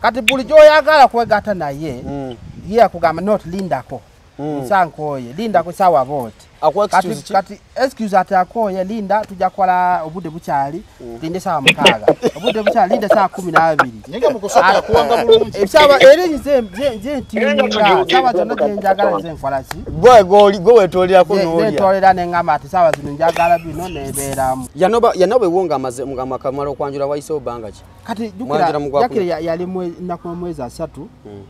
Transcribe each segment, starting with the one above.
Kati bulijjo oyagala kwegatta naye, ye akugamba not lindako. Nsankoye lindako sawa boti. Kati, kati excuse ati akoye, linda tujja kukola, obudde bukyali, linde sawa 6, obudde bukyali, linde sawa 12. Naye nga mu kusooka yakuwanga bulungi. Esawa eri nze ntiminga sawa zonna gye njagala, nze nkola ki? Gwe goli gwe wetolерako Nze n'olya. ntolera ne ŋŋamba ati sawa zino njagala bino, nebeeramu. Yanoba, yanoba ewo nga amaze nga makamala okwanjula, wayisewo bbanga ki? Kati jjukira Mwanjula mu gwakuna. Jakire yali nnaku omwezi 3,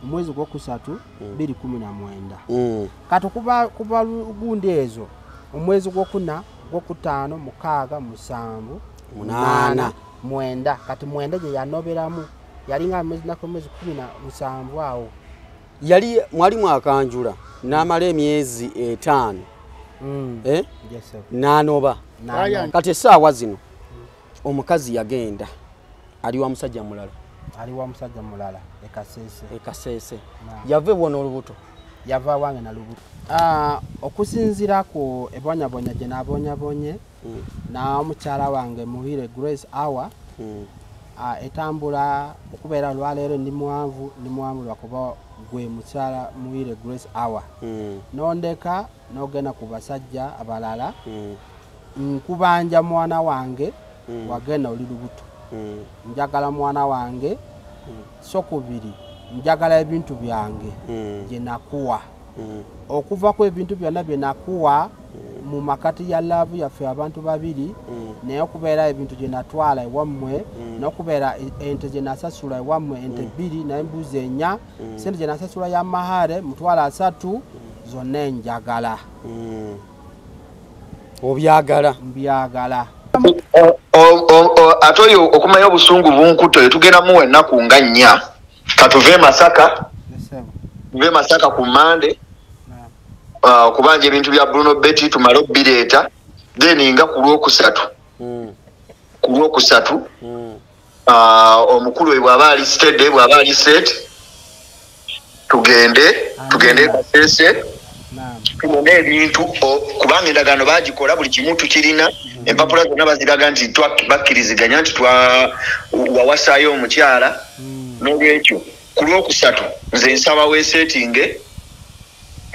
omwezi 3 2019. Kati kuba gundi ezo omwezi 4, 5, 6, 7, 8, 9. Kati 9 gye yanoberamu yalinga amezi nnaku omwezi 17 awo. Yali mwali mwakanjula n'amala emyezi 5. Eh? Yes, sir. N'anoba. N'anoba. Kati essaawa zino omukazi yagenda ali wa musajja mulala. Ali wa musajja mulala e Kasese. E Kasese. Naam. Yava ewuwo n'olubuto. Yava wange na lubuto. Okusinziira ku ebonyabonya gye naabonyabonye n'omukyala wange Muhire Grace Hour, etambula okubeera olwaleero ndi muwanvu, ndi muwanvu lwakuba gwe mukyala Muhire Grace Hour. Nondeka n'ogenda ku basajja abalala. Nkubanja mwana wange, wagenda oli lubuto. Njagala mwana wange, so kubiri njagala ebintu byange gye nakuwa. Okuva ku ebintu byonna bye nakuwa mu makati ya love yaffe abantu babiri, naye okubeera ebintu gye natwala ewammwe, n'okubeera ente gye nasasula ewammwe, ente 2 n'embuzi 4, ssente gye nasasula ya mahare 30,000, zonna enjagala. Obyagala? Mbyagala. Ate oyo okumanya obusungu bunkutte, oyo tugenda muwa ennaku nga 4. Katuve Masaka. Tuve Masaka ku Mande. Kubanja ebintu bya Bruno Betty tumale obbireeta, then nga ku 3. Ku 3, omukulu oyo bw'aba ali steady, bw'aba ali set, tugende Kasese. Tubone ebintu, kubanga endagaano baagikola, buli kimu tukirina, empapula zonna baziraga nti bakkiriziganya nti wawasaayo omukyala. N'olwekyo ku 3 nze nsaba weeseetinge,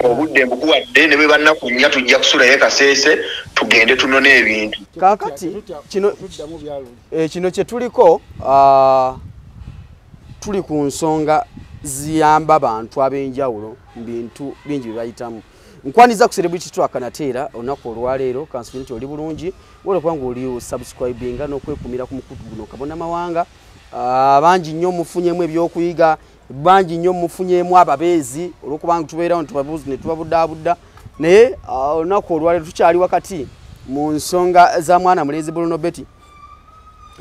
obudde mbukuwadde, ne bwe bannaku 4 tujja kusulayo e Kasese, tugende tunone ebintu. Kaakati kino kye tuliko, tuli ku nsonga ziyamba abantu ab'enjawulo mu bintu bingi bye bayitamu. Nkwaniza ku Celebrity Track Nateera olunaku olwaleero, kansubire nti oli bulungi, wala kubanga oli subscribinga n'okwekumira ku mukutu guno Kabona Mawanga. Bangi nnyo mufunyemu ebyokuyiga, bangi nnyo mufunyemu ababeezi olw'okubanga tubeerawo ne tubabuuza ne tubabudaabudda. Naye, olunaku olwaleero tukyali wakati mu nsonga za mwana mulenzi Bruno Betty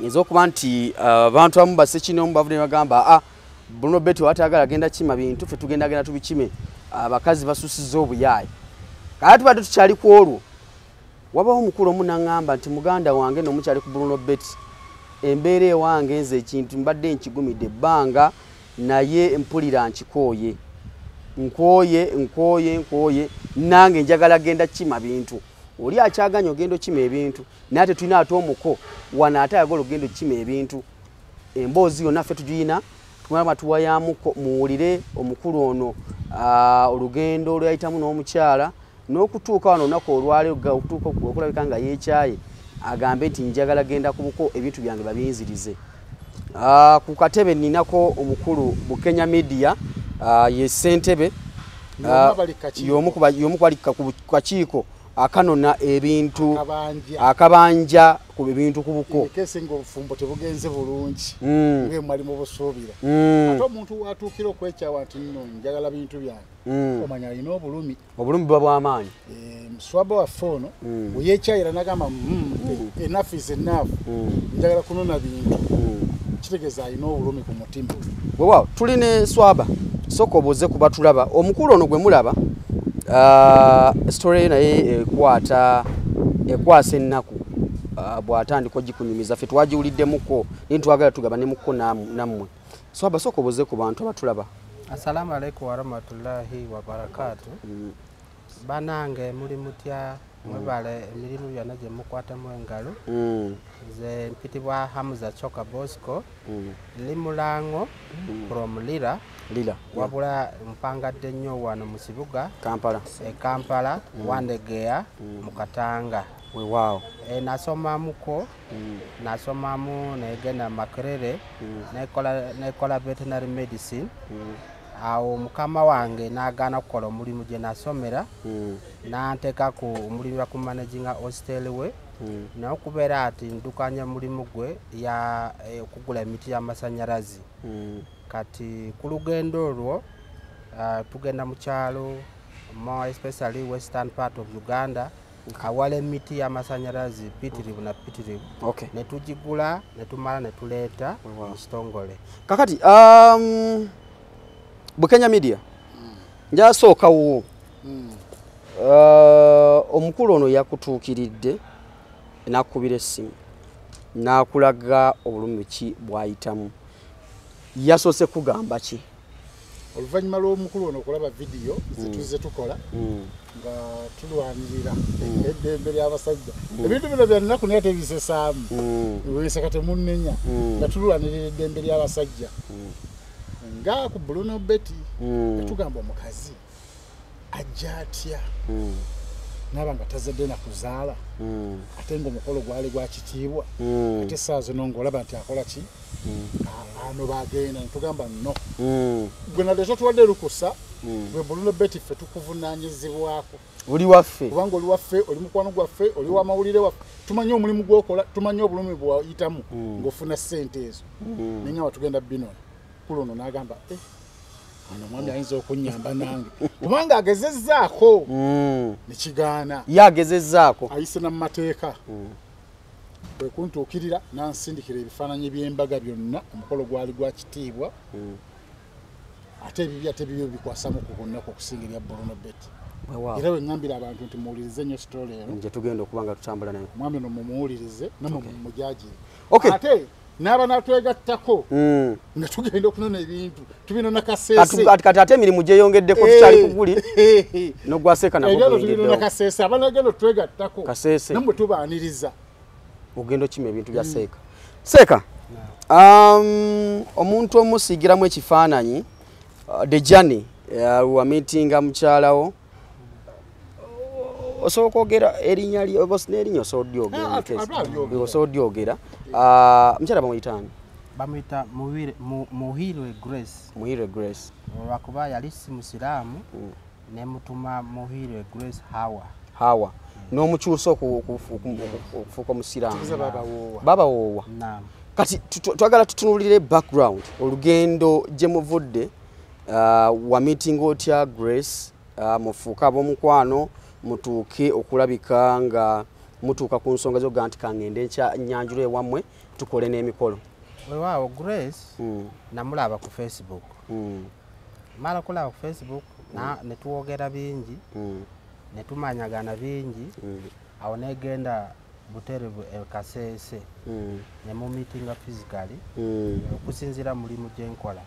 ez'okuba nti, abantu abamu basekinoomu bavudde ne bagamba, Bruno Betty watayagala agenda kima bintu, ffe tugenda genda tubikime, abakazi basusizza obuyaayi. Kale tubadde tukyali ku olwo, wabawo omukulu omu n'aŋŋamba nti muganda wange nno mukyali ku Bruno Betty, embeera ewange nze ekintu mbadde nkigumidde ebbanga, naye mpulira nkikooye, nkooye, nkooye, nkooye, nange njagala genda kima bintu. Oli akyaganya ogenda okima ebintu, naye ate tulina ate omuko wano ate ayagala ogenda okima ebintu. Emboozi yonna ffe tugiyina, tumala tuwayaamuko, muwulire omukulu ono, olugendo lwe yayitamu n'omukyala n'okutuuka wano olunaku olwaleero, okutuuka okulabika nga yeekyaye, agambe nti njagala genda ku buko ebintu byange babinzirize. Ku katebe nninako omukulu Bukenya Media, ye ssentebe, y'omu ku bali ku kakiiko akanona ebintu, akabanja ku bintu ku buko. Kese ng'obufumbo tebugenze bulungi ng'e mwali mu busuubira. Ate omuntu watuukira okwekyawa nti nno njagala bintu byange, omanya alina obulumi. Obulumi buba bw'amaanyi. Muswaba waffe ono bwe yeekyayira n'agamba, enough is enough, njagala kunona bintu, kitegeeza alina obulumi ku mutima. Weewaawo tuli ne Swaba, sooka obuuze ku batulaba. Omukulu ono gwe mulaba, story ye naye ekwasa ennaku, bw'atandika ogikunyumiza ffe twagiwuliddemuko, naye twagala tugabanemuko nammwe. Swaba, sooka obuuze ku bantu abatulaba. Assalamu alaikum warahmatullahi wabarakatuh. Banange muli mutya? Mwebale emirimu byonna gye mukwatamu engalo. Nze mpitibwa Hamza Choka Bosco. Ndi mulango from Lira. Lira. Wabula mpangadde nnyo wano mu kibuga Kampala. Kampala, Wandegeya, mu Katanga. Weewaawo. Nasomamuko, nasomamu negenda Makerere, nekola veterinary medicine. Awo mukama wange n'agaana okukola omulimu gye nasomera, n'anteeka ku omulimu ku managinga hostel we, naye okubeera ati ndukanya mulimu gwe ya okugula emiti y'amasannyalaze. Kati ku lugendo olwo tugenda mu kyalo, more especially western part of Uganda, awala emiti y'amasannyalaze pitirivu na pitirivu. Ne tugigula ne tumala ne tuleeta mu kitongole. Kakati Bukenya Media, njasooka wo omukulu ono yakutuukiridde n'akubira essimu n'akulaga obulumi ki bw'ayitamu. Yasoose kugamba ki? Oluvannyuma lw'omukulu ono okulaba vidiyo ze tukola nga tulwanirira eddembe ly'abasajja. Ebintu bino bya nnaku naye tebisesaamu, weseka temunnenya, nga tulwanirira eddembe ly'abasajja. Nga ku Bruno Betty yatugamba omukazi ajja atya n'aba nga tazadde na kuzaala, ate ng'omukolo gwali gwa kitiibwa, ate essaawa zino ng'olaba nti akola ki, ano bagenda. Netugamba no, gwe naleeta tuwadde lukusa, gwe Bruno Betty ffe tukuvunaanyizibwako. Oli waffe. Kubanga oli waffe, oli mukwano gwaffe, oli w'amawulire waffe, tumanyi omulimu gw'okola, tumanyi obulumi bw'oyitamu ng'ofuna ssente ezo. Naye nga tugenda binona. Kulono n'agamba ono omwami ayinza okunnyamba nange, kubanga agezezzaako ne kigaana. Ye agezezzaako. Ayise na mu mateeka. Kwe kuntuukirira n'ansindikira ebifaananyi by'embaga byonna, omukolo gwali gwa kitiibwa, ate ebibi ate bibyo bikwasamu ku lunaku okusinga ebya Bruno Betty. Era we ŋŋambira abantu nti muwulirize nnyo sitole eno. Nje tugenda okuba nga tutambula nayo. Omwami ono mumuwulirize nammwe mumujajire. Okay. Ate n'aba n'atwegattako nga tugenda okunona ebintu tubinona Kasese. Kati ate emirimu gyeyongeddeko tukyali ku guli n'ogwa Seeka nagwo Ebyalo tubinona Kasese, abanagenda otwegattako Kasese. Nammwe tubaaniriza. Ogenda okima ebintu bya Seeka. Seeka, omuntu omusiigiramu ekifaananyi, the journey wa meetinga mukyalawo, osobola okwogera erinnya lye, oba n'erinnya osobola odyogera. Mukyala bamuyita ani? Bamuyita Muhirwe Grace. Muhirwe Grace. Olwakuba yali si musiraamu, ne mutuma Muhirwe Grace Hawa. Hawa. N'omukyusa okufuuka omusiraamu. Babawoowa. Kati twagala tutunuulire background, olugendo gye muvudde, wa meeting otya Grace, mufuuka ab'omukwano, mutuuke okulabika nga mutuuka ku nsonga z'okugaa nti kangende nnyanjula ewammwe tukole n'emikolo. Weewaawo Grace namulaba ku Facebook. Mala kulaba ku Facebook ne tuwogera bingi, ne tumanyagana bingi, awo negenda buterevu e Kasese ne mu meetinga physically okusinziira mulimu gye nkola.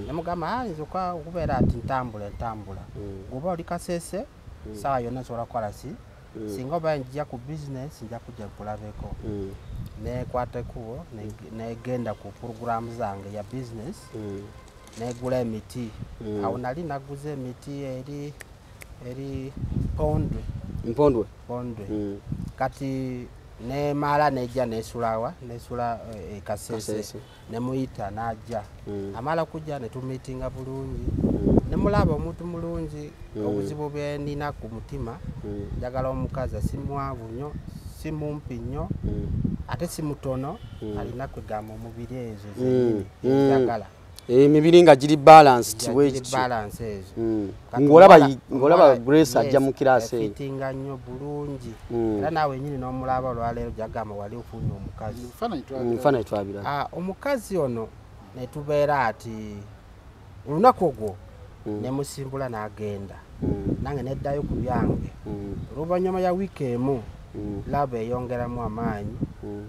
Ne mugamba nze okubeera ati ntambula gwoba oli Kasese saawa yonna nsobola kukola si singa oba nja ku business nja kujja nkulabeko. Nekwata ekkubo negenda ku puroguramu zange ya business, negula emiti. Awo nali naguza emiti eri Mpondwe. Mpondwe? Mpondwe. Kati nemala nejja nesulawa, nesula Kasese, nemuyita n'ajja. Amala kujja ne tumiitinga bulungi, nemulaba omuntu mulungi, obuzibu bwe nnina ku mutima, njagala omukazi si mwavu nnyo, si mumpi nnyo, ate si mutono, alina kwegamba omubiri ezo zennyini njagala. Emibiri nga giri balanced bwekityo. Balance ezo. Ng'olaba Grace ajja mu kiraasi eyo. Fitinga nnyo bulungi. Era naawe nnyini n'omulaba olwaleero gyagamba wali ofunye omukazi. Ebifaananyi twabiraba. Omukazi ono ne tubeera ati olunaku ogwo ne musimbula n'agenda. Nange neddayo ku byange. Oluvannyuma ya wiiki emu laba eyongeramu amaanyi,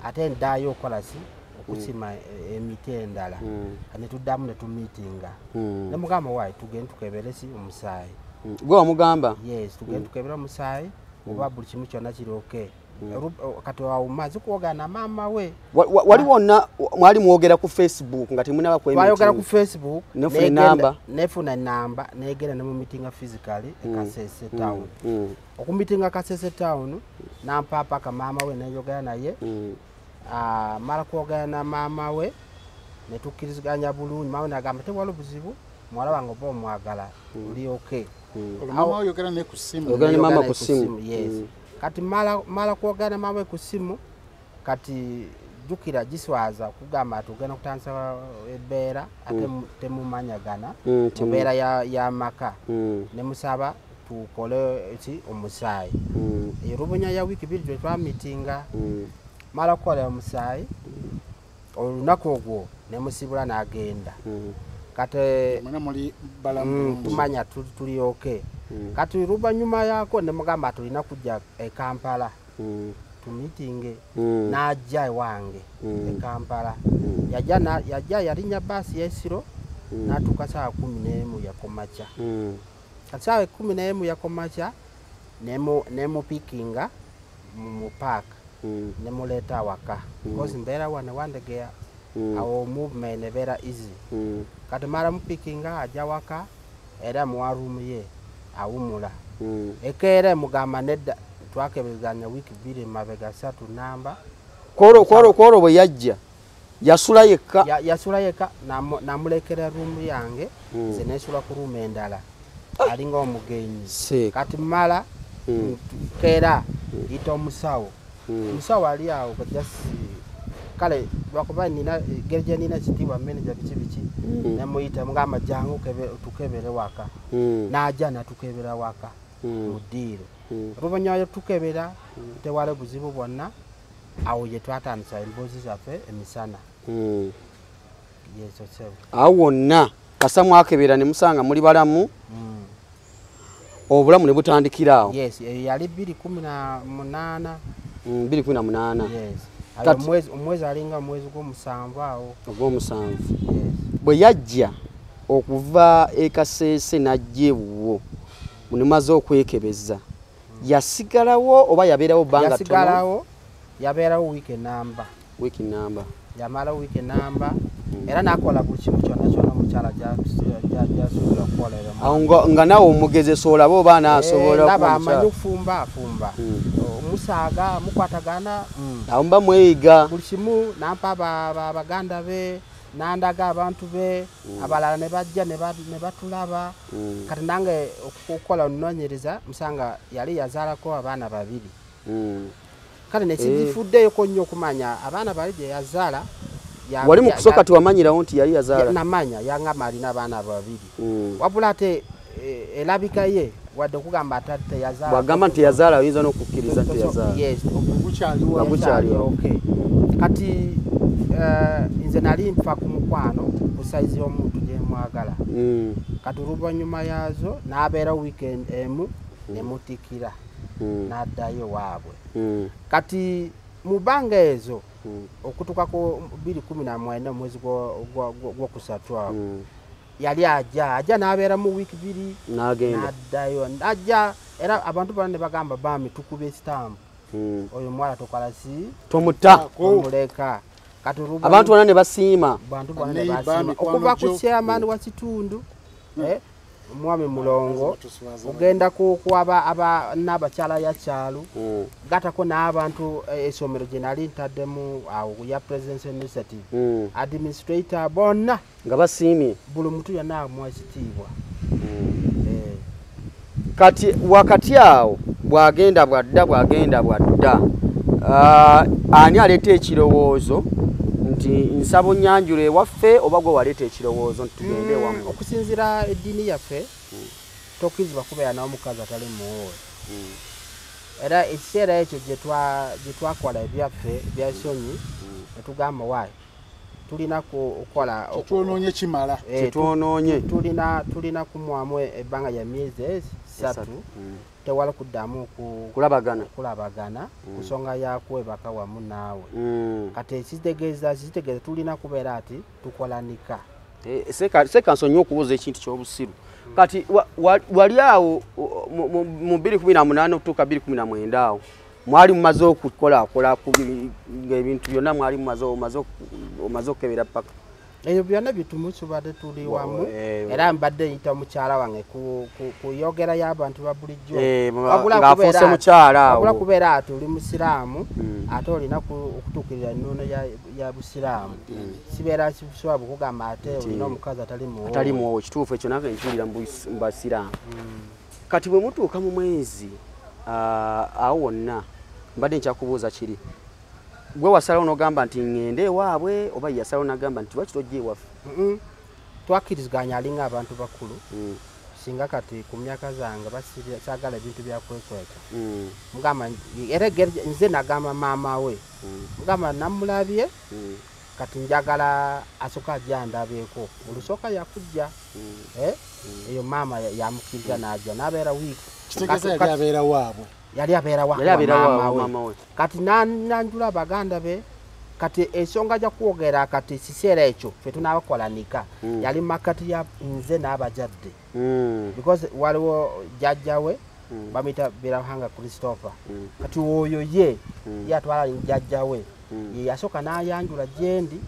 ate nddayo okukola si okusima emiti endala. Ne tuddamu ne tumiitinga. Ne mugamba waayi tugende tukebere si omusaayi. Gwe wamugamba? Yes, tugende tukebere omusaayi. Oba buli kimu kyonna kiri okay. Kati wawumaze kwogana maama we. Wali wonna mwali mwogera ku Facebook nga temunaba ku twayogera ku Facebook, nefuna enamba, nefuna enamba negenda ne mu meetinga physically e Kasese town. Okumitinga Kasese town nampa paka maama we neyogera naye. Mala kwogera na maama we ne tukkiriziganya bulungi. Maama nagamba tewali buzibu, muwala wange oba omwagala oli okay. Mama oyogera ne ku simu. Oyogera ne maama ku simu. Yes. Kati mala kwogera maama ku simu, kati jjukira giswaza kugamba tugenda kutandisa ebbeera ate temumanyagana mu mbeera y'amaka. Ne musaba tukole ki omusaayi. Erubunya ya wiiki 2 gye twamitinga. Mala kukola omusaayi olunaku ogwo ne musibula n'agenda. Kati tumanya tuli okay. Kati luvannyuma yako ne mugamba tulina kujja e Kampala tumitinge. N'ajja ewange e Kampala. Yajja yalinnya baasi y'esiro n'atuuka ssaawa 11 yakomakya. Kati ssaawa 11 yakomakya nemupikinga mu paaka nemuleeta awaka. Because mbeera wano Wandegeya, awo movement ebeera easy. Kati mala mupikinga ajja waka era muwa room ye awumula. Ekeera mugamba nedda twakebezanya wiiki 2 mabega 3 namba. Kwolwo bwe yajja yasula yekka. Yasula yekka namulekera room yange, nze nesula ku room endala alinga omugenyi. Kati mala keera yita omusawo. Omusawo ali awo just kale lwakuba nina engeri gye nina ekitiibwa manager biki biki, nemuyita mugamba jangu tukebere waka. N'ajja natukebera waka mu ddiiro. Oluvannyuma tukebera tewali buzibu bwonna, awo ye twatandisa emboozi zaffe emisana. Awo wonna kasa mwakebera ne musanga muli balamu, obulamu ne butandikira awo. Yes, yali 2018. 2018. Yes. Omwezi alinga omwezi gw'omusanvu awo. Ogw'omusanvu. Bwe yajja okuva e Kasese n'ajja ewuwo mumaze okwekebeza, yasigalawo oba yabeerawo bbanga ttono? Yasigalawo, yabeerawo wiiki namba. Wiiki namba. Yamala wiiki namba era n'akola buli kimu kyonna kyonna omukyala gy'asobola okukolera. Awo nga naawe omugezesa olaba oba anaasobola. Ndaba amanyi okufumba afumba. Omusaaga mukwatagana. Awo muba mweyiga. Buli kimu nampa baganda be, nandaga abantu be, abalala ne bajja ne batulaba. Kati nange okukola onoonyereza musanga yali yazaalako abaana 2. Kale nekigifuddeyo nnyo okumanya abaana bali gye yazaala. Wali mu kusooka tewamanyirawo nti yali yazaala? Namanya, yangamba alina abaana 2. Wabula ate erabika ye wadde okugamba ate teyazaala. Bw'agamba nti yazaala oyinza n'okukkiriza nti yazaala. Yes, ogukyaliwo. Okay. Kati nze nali nfa ku mukwano ku sayizi y'omuntu gye mwagala. Kati oluvannyuma yaazo n'abeera weekend emu ne mutikira n'addayo waabwe. Kati mu bbanga ezo okutuuka ku 2019 omwezi gwokusatu awo yali ajja n'abeera mu wiiki 2 n'addayo ajja. Era abantu bonna ne bagamba bami tukube esitampu, oyo omuwala tokola si tomuta tomuleka. Kati abantu bonna ne basiima, bantu bonna ne basiima okuva ku chairman wa kitundu omwami Mulongo ogenda kuwaba aba n'abakyala ya kyalo gatako n'abantu essomero gye nali ntaddemu awo ya Presidential Initiative administrator bonna nga basiimye, buli muntu yenna amuwa ekitiibwa. Kati wakati awo bwagenda bwadda bwagenda bwadda, ani aleeta ekirowoozo nti nsaba onnyanjula ewaffe oba gwe waleeta ekirowoozo nti tugende ewammwe? Okusinziira eddiini yaffe tokkirizibwa kubeera n'omukazi atali muwoowe. Era ekiseera ekyo gye twakola ebyaffe ebyasonyi ne tugamba waayi tulina kukola Kyetwonoonye kimala. Kyetwonoonye. Tulina kumwamu ebbanga lya myezi 3 tewali kuddamu kulabagana ku nsonga ya kwebaka wamu naawe. Kati ekitegeeza tulina kubeera ati tukolanika. Seeka nsonyiwe okubuuza ekintu ky'obusiru. Kati wali awo mu 2018 okutuuka 2019 awo mwali mumaze okukola ebintu byonna, mwali mumaze okukebera paka ebyo byonna byetumutubadde tuli wamu, era mbadde nyita mukyala wange ku yogera y'abantu ba bulijjo. Ng'afuuse mukyala awo. Wabula kubeera ati oli musiraamu, ate olina okutuukirira ennono ya busiraamu, sibeera kisobola bukugamba ate olina omukazi atali muwowe. Atali muwowe. Kituufu ekyo, nange nkiwulira mu basiraamu. Kati bwe mutuuka mu mwezi awo wonna, mbadde nkyakubuuza kiri, gwe wasalawo n'ogamba nti ŋŋende ewaabwe, oba ye yasalawo n'agamba nti lwaki tojja ewaffe? Twakkiriziganya, alinga abantu bakulu. Singa kati ku myaka zange saagala ebintu byakwekweka. Mugamba era nze nagamba maama we, mugamba namulabye, kati njagala asooka ajja ndabeeko. Olusooka yakujja. Eyo maama yamukkiriza n'ajja n'abeera wiiki. Kitegeeza yali abeera waabwe? Yali abeera wa Yali abeera maama wa we. Maama we. Kati nanjula baganda be. Kati ensonga ja kwogera kati kiseera ekyo ffe tunaabakola nika, yali makati ya nze n'abajadde, because waliwo jjajja we bamuyita Biramuhanga Christopher. Kati oyo ye ye atwala jjajja we, ye yasooka n'ayanjula gyendi,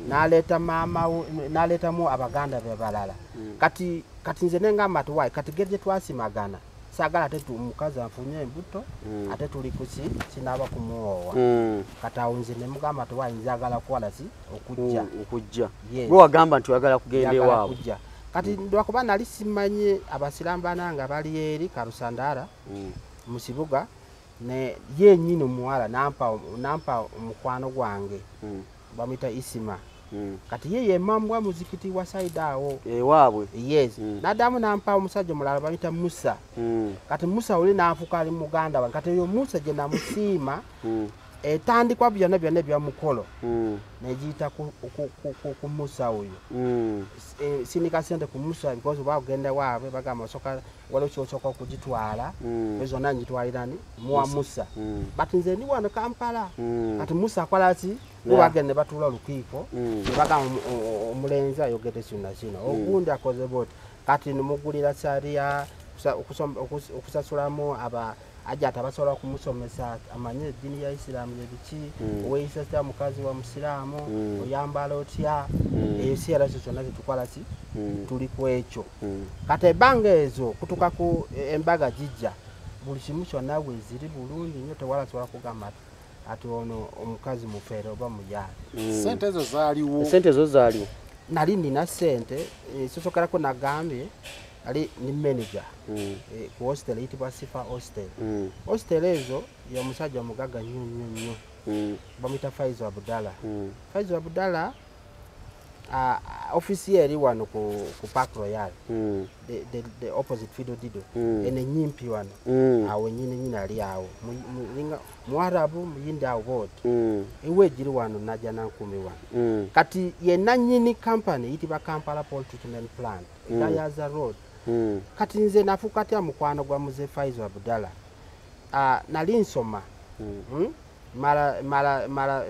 n'aleeta maama we, n'aleetamu abaganda be balala. Kati nze nengamba ati wayi kati geri gye twasimagana, saagala ate omukazi anfunye embuto, ate tuli kuki kinaaba kumuwoowa. Kati awo nze nemugamba ati wayi njagala kukola ki, okujja. Okujja. Yes. Gwe wagamba nti oyagala kugenda Njagala ewaabwe? kujja. Kati lwakuba nali simanyi abasiraamu banange bali eri Karusandara mu kibuga, ne ye nyini omuwala nampa omukwano gwange, bamuyita Isima. Kati ye yemambwa muzikiti wa side awo. Ewaabwe? Yes. Naddamu nampa omusajja omulala bamuyita Musa. Kati Musa oli nanfuuka ali muganda wange. Kati oyo Musa gye namusiima, etandikwa byonna byonna ebyamukolo negiyita ku Musa oyo. Sinika sente ku Musa, because oba ogenda waabwe bagamba osooka waliwo kyosooka okugitwala. Ezo zonna ngitwalirani muwa Musa. But nze ndi wano Kampala. Kati Musa akola ki? Bo bagenda ne batuula olukiiko, ne bagamba omulenzi ayogedde kino na kino, ogundi akoze boti. Kati nimugulira sariya okusasulamu aba ajja ati abasobola okumusomesa amanye eddiini ya Isiraamu yebiki, weeyisa otya mukazi wa musiraamu, oyambala otya. Eyo si era kyo kyonna tetukola ki, tuli ku ekyo. Kati ebbanga ezo kutuuka ku embaga gijja, buli kimu kyonna bweziri bulungi nnyo, tewala sobola kugamba ati ono omukazi mufeere oba muyaale. Sente ezo zaaliwo? Esente ezo zaaliwo? Nali nina sente. Sosokerako nagambye ali ni manager ku hostel eyitibwa Sifa Hostel. Hostel ezo yomusajja omugagga nnyo nnyo nnyo, bamuyita Faizo Abdalla. Faizo Abdalla, ofisi ye eri wano ku Park Royal, the opposite Fido Dido, eno enyimpi wano. Awo nyini nyini ali awo. Muarabu muyindi awo booti. Ewe egiri wano najja nankumi wano. Kati ye nannyini company eyitibwa Kampala Port Treatment Plant, Gayaza Road. Kati nze nafuuka tya mukwano gwa Muze Faizo Abdalla? Nali nsoma.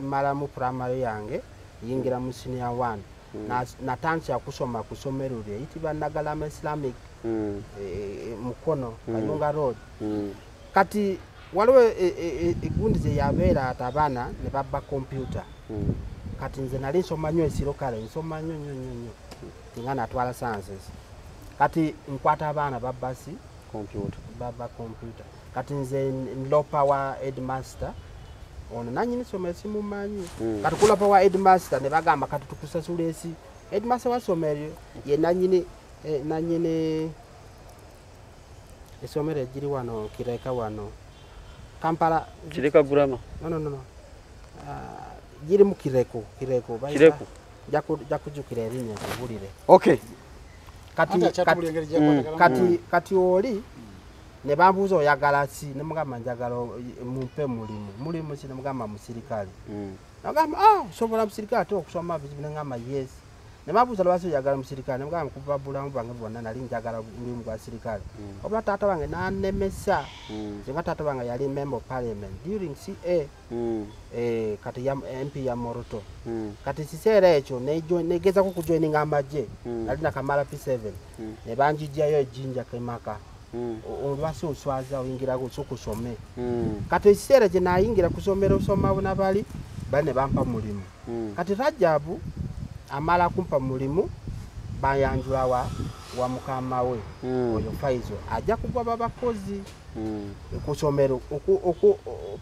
Mala mu primary yange, yingira mu senior one. Natandika okusoma ku ssomero lye eyitibwa Nagalama Islamic, Mukono, Kayunga Road. Kati waliwo egundi ze yabeera ati abaana ne babba kompyuta. Kati nze nali nsoma nnyo ekiro, kale nsoma nnyo nnyo nnyo nnyo, singa natwala sciences. Kati nkwata abaana babbasi Kompyuta. Babba kompyuta. Kati nze nlopa wa headmaster ono nanyini somero simumanyi. Kati kulopa wa headmaster ne bagamba kati tukusasula esi. Headmaster wa somero ye nanyini, nanyini esomero egiri wano Kireka, wano Kampala. Kireka Grammar? No. Giri mu Kireko, Kireko Kireko. Jakujjukira erinnya nkubulire. Okay. Kati Ate akyatubula engeri gyakwataganamu. Kati oli ne bambuuza oyagala ki, ne mugamba njagala mumpe mulimu. Mulimu ki? Ne mugamba musirikale. Nagamba, ah, osobola musirikale ate okusoma bizibu? Ne ngamba yes. Ne mabuuza lwaki oyagala musirikale, ne mugamba kuva bulamu bwange bwonna nali njagala mulimu gwa sirikale. Wabula taata wange n'annemesa. Singa taata wange yali member of parliament during CA, kati ya MP ya Moroto. Kati kiseera ekyo negezaako kujoininga amagye, nali nakamala P7, ne banjijjayo ejjinja kemaka. Olwasi oswaza oyingirako osooka osome. Kati ekiseera gye nayingira kusomera osoma bona bali bali ne bampa mulimu. Kati Rajabu amala kumpa mulimu, bayanjula wa mukama we oyo Faizo ajja kugwa bakozi kusomero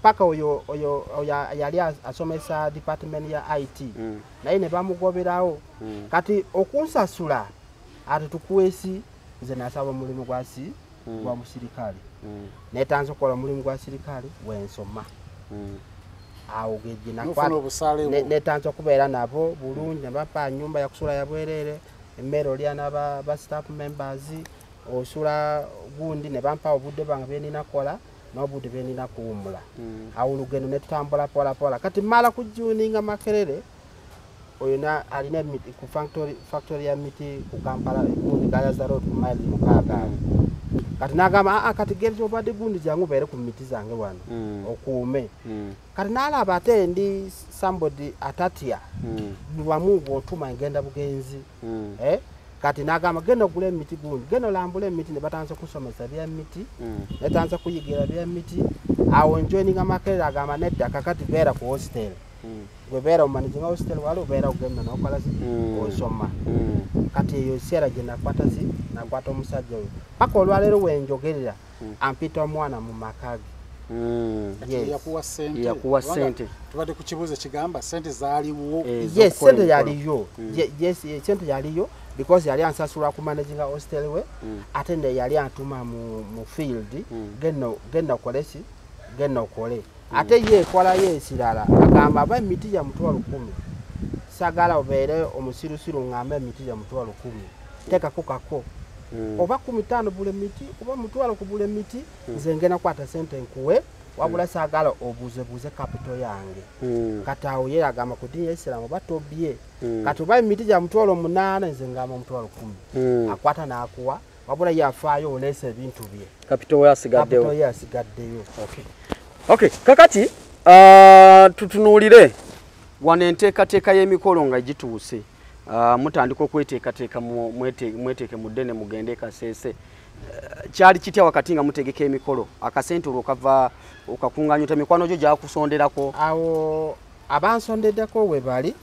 paka oyo yali asomesa department ya IT, naye ne bamugoberawo. Kati okunsasula ati tukuwesi, nze nasaba omulimu gwa gwa musirikale. Netanze okukola omulimu gwa sirikale wensoma. Awo gye netanze okubeera nabo bulungi, ne bampa nyumba yakusula ya bwerere, emmere olya n'aba staff members, osula gundi, ne bampa obudde bwange byenina kukola n'obudde byenina kuwummula. Awo olugendo ne tutambula pola pola. Kati mmala kujuninga Makerere, oyo alina ku factory ya miti ku Kampala, gundi Gayaza Road ku maili 6. Kati n'agamba, kati gereza obadde gundi jangu obeere ku miti zange wano, okuume. Kati n'alaba ate ndi somebody atatya, wamu bw'otuma ngenda bugenzi. Kati n'agamba genda ogule emiti gundi, genda olambule emiti, ne batandisa okusomesa by'emiti, ne batandisa kuyigira by'emiti. Awo njoininga Makerere, agamba nedda, kakati beera ku hostel. Gwe beera omanaginga hostel wali obeera ogenda n'okola osoma. Kati eyo ekiseera gye nakwata omusajja oyo. Paka olwaleero wenjogerera, ampita omwana mu maka ge. Yakuwa ssente. Yakuwa ssente. Tubadde ku kibuuzo kigamba ssente zaaliwo. Yes, ssente yaliyo. Yes, ssente yaliyo because yali ansasula ku managinga hostel we, ate ne yali antuma mu field, genda okole ki, genda okole. Ate ye ekola ye ekirala, agamba aba emiti gya 100,000. Saagala obeere omusirusiru ng'ambe emiti gya 100,000. Teekako kako. Oba 15 buli miti, oba 100,000 ku buli miti, nze ngenda kukwata ssente nkuwe, wabula saagala obuuzebuuze capital yange. Kati awo ye agamba ku ddiini y'Isiraamu oba tobye. Kati oba emiti gya 800,000, nze ngamba 110,000. Akwata n'akuwa, wabula ye afaayo oleese ebintu bye. Capital we asigaddewo. Capital ye asigaddeyo. Okay, kakati tutunuulire wano enteekateeka y'emikolo nga gituuse. Mutandika okweteekateeka, mweteeke mu ddene mugende Kasese. Kyali kitya wakati nga mutegeka emikolo? Akasente olwo kava okakuŋŋaanya otya? Mikwano gyo gyakusonderako? Awo abansondeddeko we bali,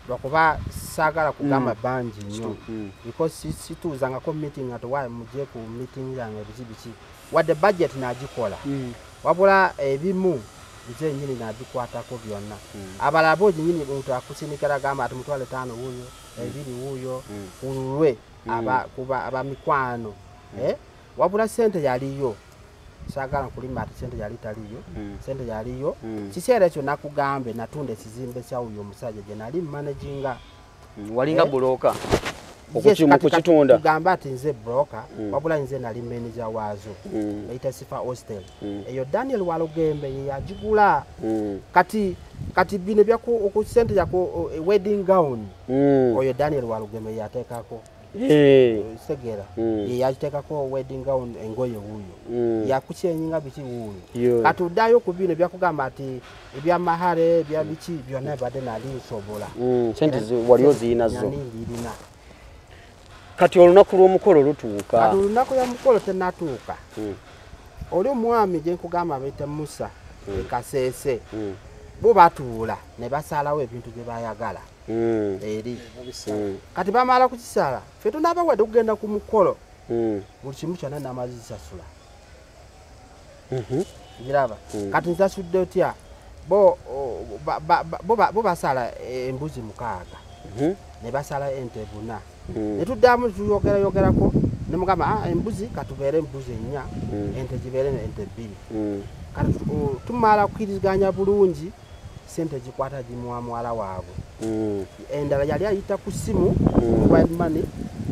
lwakuba saagala kugamba bangi nnyo. Because situuzangako meeting nga towa mujje ku meeting yange biki biki. Wadde budget nagikola. Wabula ebimu nze nnyini nabikwatako byonna. Abalala bo nnyini omuntu akusindikira agamba ati 5,000 wuuyo, 2 wuuyo, ku lulwe kuba abamikwano. Wabula ssente yaliyo. Saagala nkulima ati ssente yali taliyo, ssente yaliyo. Kiseera ekyo nakugambe natunda ekizimbe kya wuyo omusajja gye nali managinga. Walinga broker? Okukitunda. Kugamba ati nze broker, wabula nze nali manager waazo. Bayita Sifa Hostel. Eyo Daniel Walugembe ye yagigula. Kati bino byaku ssente yaku wedding gown. Oyo Daniel Walugembe yateekako. Segera. Ye yateekako wedding gown engoye wuuyo. Yakukyenyinga biki wuuyo. Kati oddayo ku bino byakugamba ati ebyamahale, ebya biki byonna badde nali nsobola. Ssente wali ozirina zo. Nali ndirina. Kati olunaku lw'omukolo lutuuka. Kati olunaku lw'omukolo tennatuuka. Oli omwami gye nkugamba bayita Musa e Kasese. Bo batuula ne basalawo ebintu bye bayagala. Eri. Kati bamala kukisala, ffe tunaabawadde okugenda ku mukolo. Buli kimu kyonna n'amazisasula. Giraba. Kati nsasudde otya? Bo basala embuzi 6. Ne basala ente 4. Ne tuddamu tuyogerayogerako ne mugamba embuzi katubeere embuzi 4, ente zibeere ente 2. Kati tumala kukkiriziganya bulungi, ssente gikwata gimuwa muwala waabwe. Endala yali ayita ku ssimu, mobile money,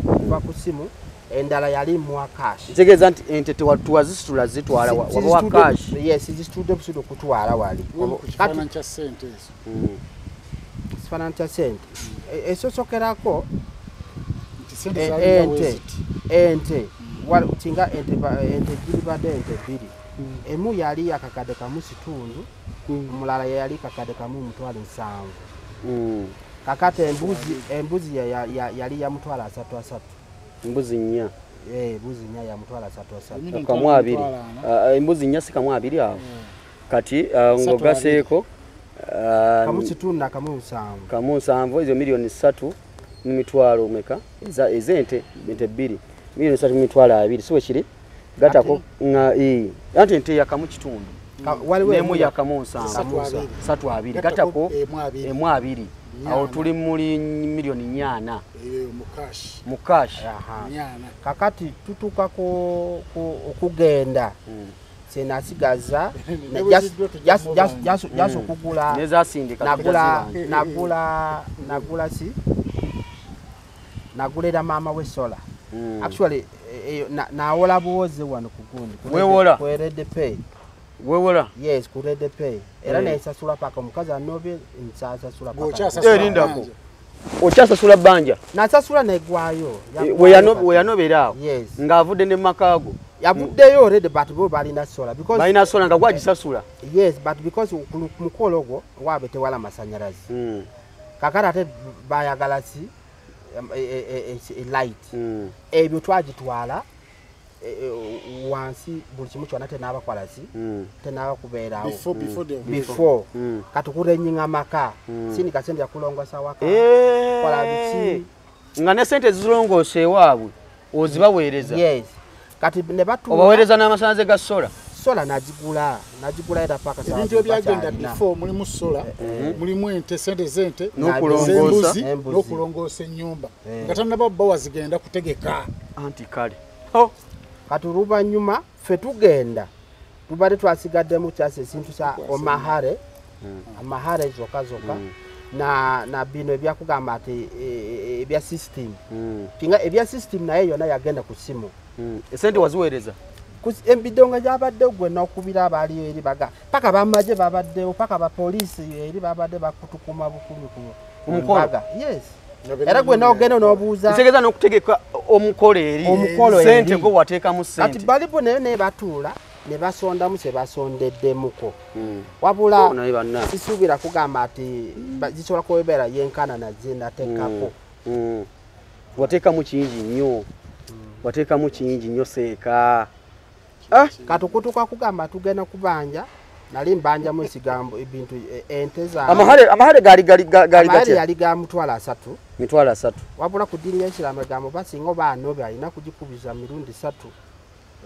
kuva ku ssimu, endala yali muwa cash. Ntegeeza nti ente tewazisitula zitwala wabawa cash. Yes, zisitudde busudu okutwala wali. Ku kifaananyi kya ssente ezo. Ekifaananyi kya sente esosokerako ente kinga ente giribadde ente bbiri, emu yali akakadde kamu kitundu, omulala yali kakadde kamu 7,000. Kakati embuzi yali ya 330,000. Embuzi nnya. Embuzi nnya ya 330,000. Kamu abiri. Embuzi nnya si kamu abiri awo. Kati ngogaseeko kamu kitundu na kamu 7. Kamu 7 ezo milioni 3 mu meka ez'ente ente bbiri. Milioni 3 mu 2,000 si bwe kiri? Gatako anti ente ya kamu kitundu. Waliwo ya kamu 7. 3,200 gatako emu abiri. Awo tuli muli milioni 4. Mu cash. Kakati tutuuka okugenda senasigaza just okugula nagula si nagulera maama we sola. Actually nawola buwoze wano kugundi ku Red Pay. Wewola? Yes, ku Red Pay. Era nesasula paka omukazi anobye nsasasula paka. Erindako. Okyasasula bbanja? Nasasula negwayo. Weyanobeera awo? Yes. Ng'avudde ne makaago? Yavuddeyo already but bo balina sola. Because balina sola nga gwagisasula? Yes, but because ku mukolo ogwo waabwe tewala masannyalaze. Kakati ate bayagala ki light. Ebyo twagitwala wansi buli kimu kyonna tenabakola ki tenabakubeerawo before kati kurenyinga amaka sindika sente yakulongosa waka kola biki nga ne sente zilongosa ewaabwe ozibaweereza. Yes, kati ne batuula obaweereza n'amasannyalaze ga sola. Sola nagigula era paka sawa. Ebintu ebyagenda before mulimu sola, mulimu ente, sente z'ente, n'okulongoosa n'okulongoosa ennyumba nga tannaba bba zigenda kutegeka. Anti kale kati oluvannyuma ffe tugenda tubadde twasigaddemu kyasi ekintu kya omahare amahare zokka zokka na bino ebyakugamba ati ebya system kinga ebya system naye yonna yagenda ku simu. Esente waziweereza? Embidongo gyabadde gwe n'okubira abaaliyo eri baga paka bamaje babaddewo paka bapoliisi eri babadde bakutukuma bukumi ku mbaga. Yes. Era gwe n'ogenda n'obuuza kitegeeza n'okutegeka omukolo eri sente gwe wateekamu sente. Kati balipo nayo ne batuula ne basondamu kye basondeddemuko. Wabula sisuubira kugamba ati zisobola kubeera yenkana na ze nateekako. Wateekamu kingi nnyo. Wateekamu kingi nnyo seeka. Kati okutuuka kugamba tugenda kubanja nali mbanjamu ekigambo ebintu ente zange. Amahale gaali gatya? Yali ga 300,000. 300,000. Wabula ku ddiini y'Ekisiraamu egamba oba singa oba anobe alina kugikubiza mirundi 3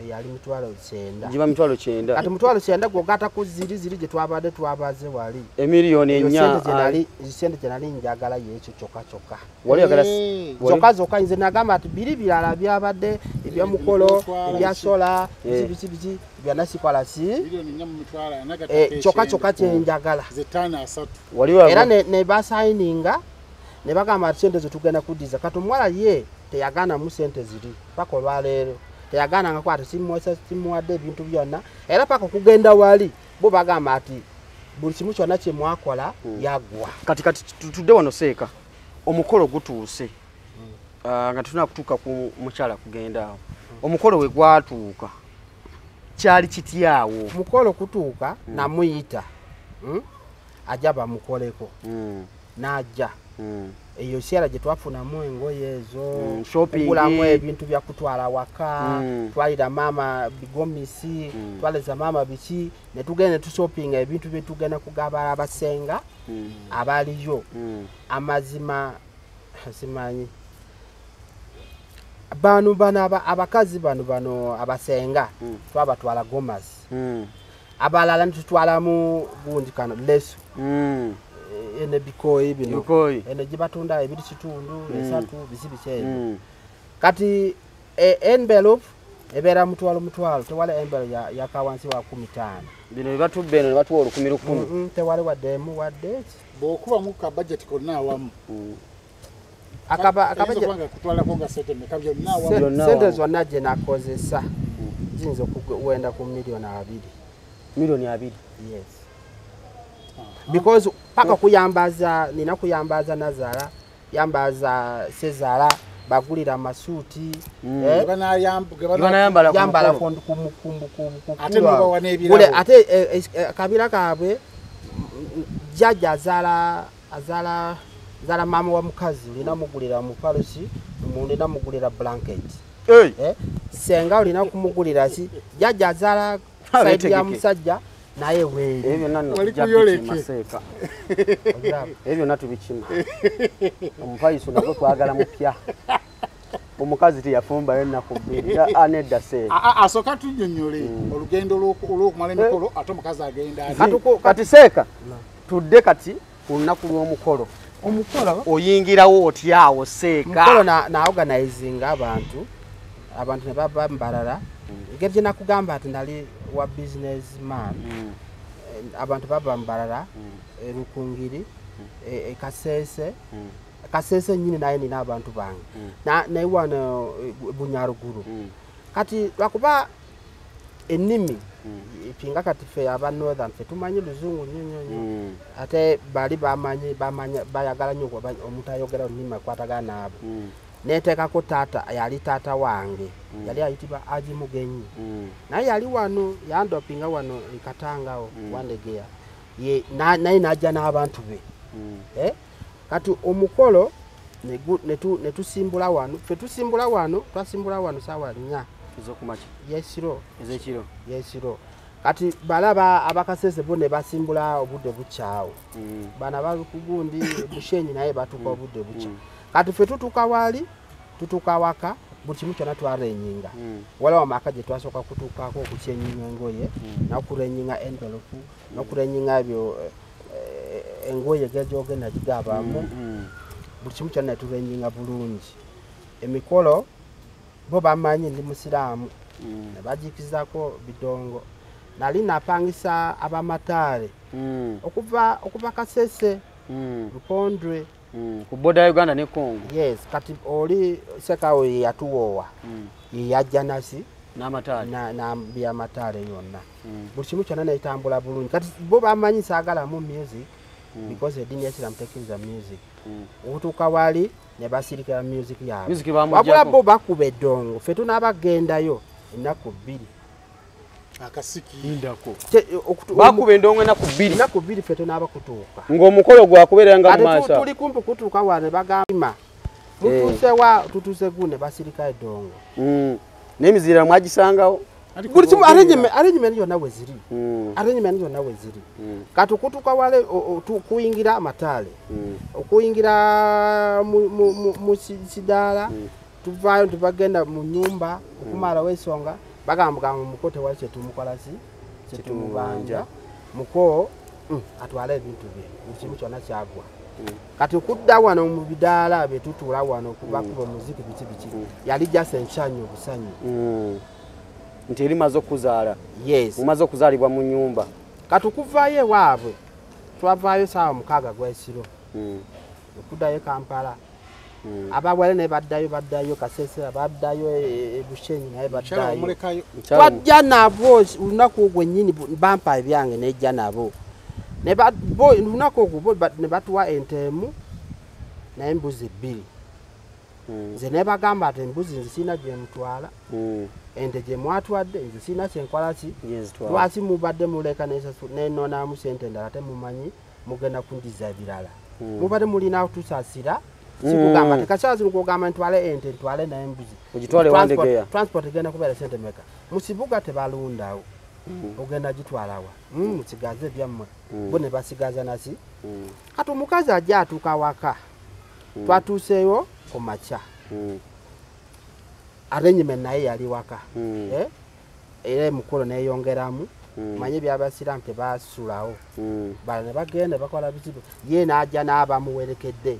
eyali 90,000. Giba 90,000. Kati 90,000 gw'ogattako ziri gye twabadde twabaze wali. Emiliyoni 4. Sente gye nali njagala y'ekyo kyokka kyokka. Wali oyagala kyokka zokka nze nagamba ati biri birala byabadde eby'omukolo, ebya sola, biki biki byonna sikola si. Kyokka kyokka kye njagala. Era ne basayininga ne bagamba ati sente zo tugenda kuddiza. Kati omuwala ye teyagaanamu sente ziri paka olwaleero. Teyagaanangako ati simuwadde ebintu byonna era paka okugenda wali bo bagamba ati buli kimu kyonna kye mwakola yaggwa. Kati tutudde wano seeka omukolo gutuuse nga tetulina kutuuka ku mukyala kugenda awo. Omukolo we gwatuuka kyali kityawo? Omukolo kutuuka namuyita ajja bamukoleko n'ajja. Eyo seera gye twafunamu engoye ezo, okugulamu ebintu bya kutwala waka, twalira maama bigomisi, twaleza maama biki, ne tugenda ne tushoppinga ebintu bye tugenda kugabala abasenga abaliyo. Amazima simanyi bano abakazi bano abasenga twabatwala gomasi, abalala ne tutwalamu gundi kano lesu ene bikoyi bino ene gye batunda ebiri kitundu esatu bisi biki ebyo. Kati envelope ebeera 1,000 tewali envelope ya kawansi wa 15. Bino bye batubba eno ne batuwa 1,000. Tewali wadde emu wadde ki. Bw'okubamu ka budget konna awamu. Sente zonna gye nakozesa ziyinza okuwenda ku 2 million. 2 million? Yes. Because Paka kuyambaza nina kuyambaza nazala yambaza sezala bagulira amasuuti yambala ate n'obawa n'ebirabo ate kabira kaabwe jjajja azala mama wa mukazi olina mugulira mupalusi olina mugulira blanket senga olina kumugulira ki jjajja azala saidi ya musajja naye weeri ebyo nno tujja ebyo nna tubikima omufaliso nagwo twagala mupya omukazi teyafumbayo ennaku bbiri anedda seeka asooka tunnyonnyole olugendo olw'okumala emikolo ate omukazi agenda kati seeka tudde kati ku lunaku lw'omukolo omukolo oyingirawo otyawo seeka mukolo naorganizinga abantu ne baba mbalala engeri gye nakugamba nti nali wa business man abantu baba mbalala Rukungiri Kasese Kasese nyini naye nina abantu bange naye wano Bunyaruguru kati lwakuba ennimi pinga kati ffe aba northern ffe tumanyi luzungu nnyo nnyo ate bali bamanyi bayagala nnyo omuntu ayogera olulimi akwatagana naabo neteekako taata yali taata wange yali ayitibwa Aji Mugenyi naye yali wano yandopinga wano e Katangawo Wandegeya naye n'ajja n'abantu be kati omukolo netusimbula wano ffe tusimbula wano twasimbula wano saawa 4 yesiro ezekiro yesiro kati balaba abakasese bo ne basimbula obudde bukyawo bana bakugundi Bushenyi naye batuka obudde bukya kati ffe tutuuka wali tutuuka waka buli kimu kyonna twarenyinga waliwo amaka gye twasooka kutuukako okukyenyinga engoye n'okurenyinga envelope n'okurenyinga ebyo engoye gejogenda gigabamu buli kimu kyonna turenyinga bulungi emikolo bo bamanyi ndi musiraamu ne bagikizaako bidongo nali napangisa abamataale okuva Kasese Lukondwe ku boda ya Uganda ne Congo yes kati oli sekawo yatuwoowa yajja nasi n'amataale na byamataale yonna buli kimu kyonna netambula bulungi kati bo bamanyi saagalamu music because eddiini y'Ekisiraamu tekkiriza music okutuuka wali ne basirikira music yaabwe wabula bo bakuba eddongo ffe tunaabagendayo ennaku 2 akasiki indako bakuba endongo ennaku 2 ennaku 2 ffe tunaaba kutuuka ng'omukolo gwakubeera nga mu maaso tuli kumpi kutuuka wano bagamba mutuuse wa tutuuse gu ne basirika eddongo n'emizira mwagisangawo buli kimu arrangement yonna we ziri arrangement yonna we ziri kati okutuuka wale kuyingira amataale okuyingira mu kidaala tuvaayo tubagenda mu nyumba okumalawo ensonga bagamba muko tewali kyetumukola si kyetumubanja muko atwale ebintu bye buli kimu kyonna kyagwa kati okudda wano mu bidaala bye tutuula wano kubakuba omuziki biki biki yali just ensanyu obusanyu nti eri maze okuzaala yes mumaze okuzaalibwa mu nyumba kati okuvaayo ewaabwe twavaayo saawa 6 gw'ekiro okuddayo Kampala abawale ne baddayo Kasese baddayo Bushenyi naye baddayo twajja nabo olunaku ogwo nnyini bampa ebyange nejja nabo olunaku ogwo ne batuwa ente emu n'embuzi 2 nze ne bagamba ati embuzi nze sirina gye mutwala ente gye mwatwadde nze sirina kyenkola ki lwaki mubadde muleka nenonamu sente endala ate mumanyi mugenda kundiza ebirala mubadde mulina kutusaasira sikugamba tekakyala zino kugamba ntwale ente ntwale n'embuzi transport egenda kubeera sente meka mu kibuga tebalundawo ogenda gitwalawa musigaze ebyammwe bo ne basigaza naki kati omukazi ajja atuuka waka twatuuseeyo ku makya arrangement naye yali waka era emikolo neyongeramu manye ebyabasiraamu tebasulawo bala ne bagenda bakola bizibu ye n'ajja n'abamuwerekedde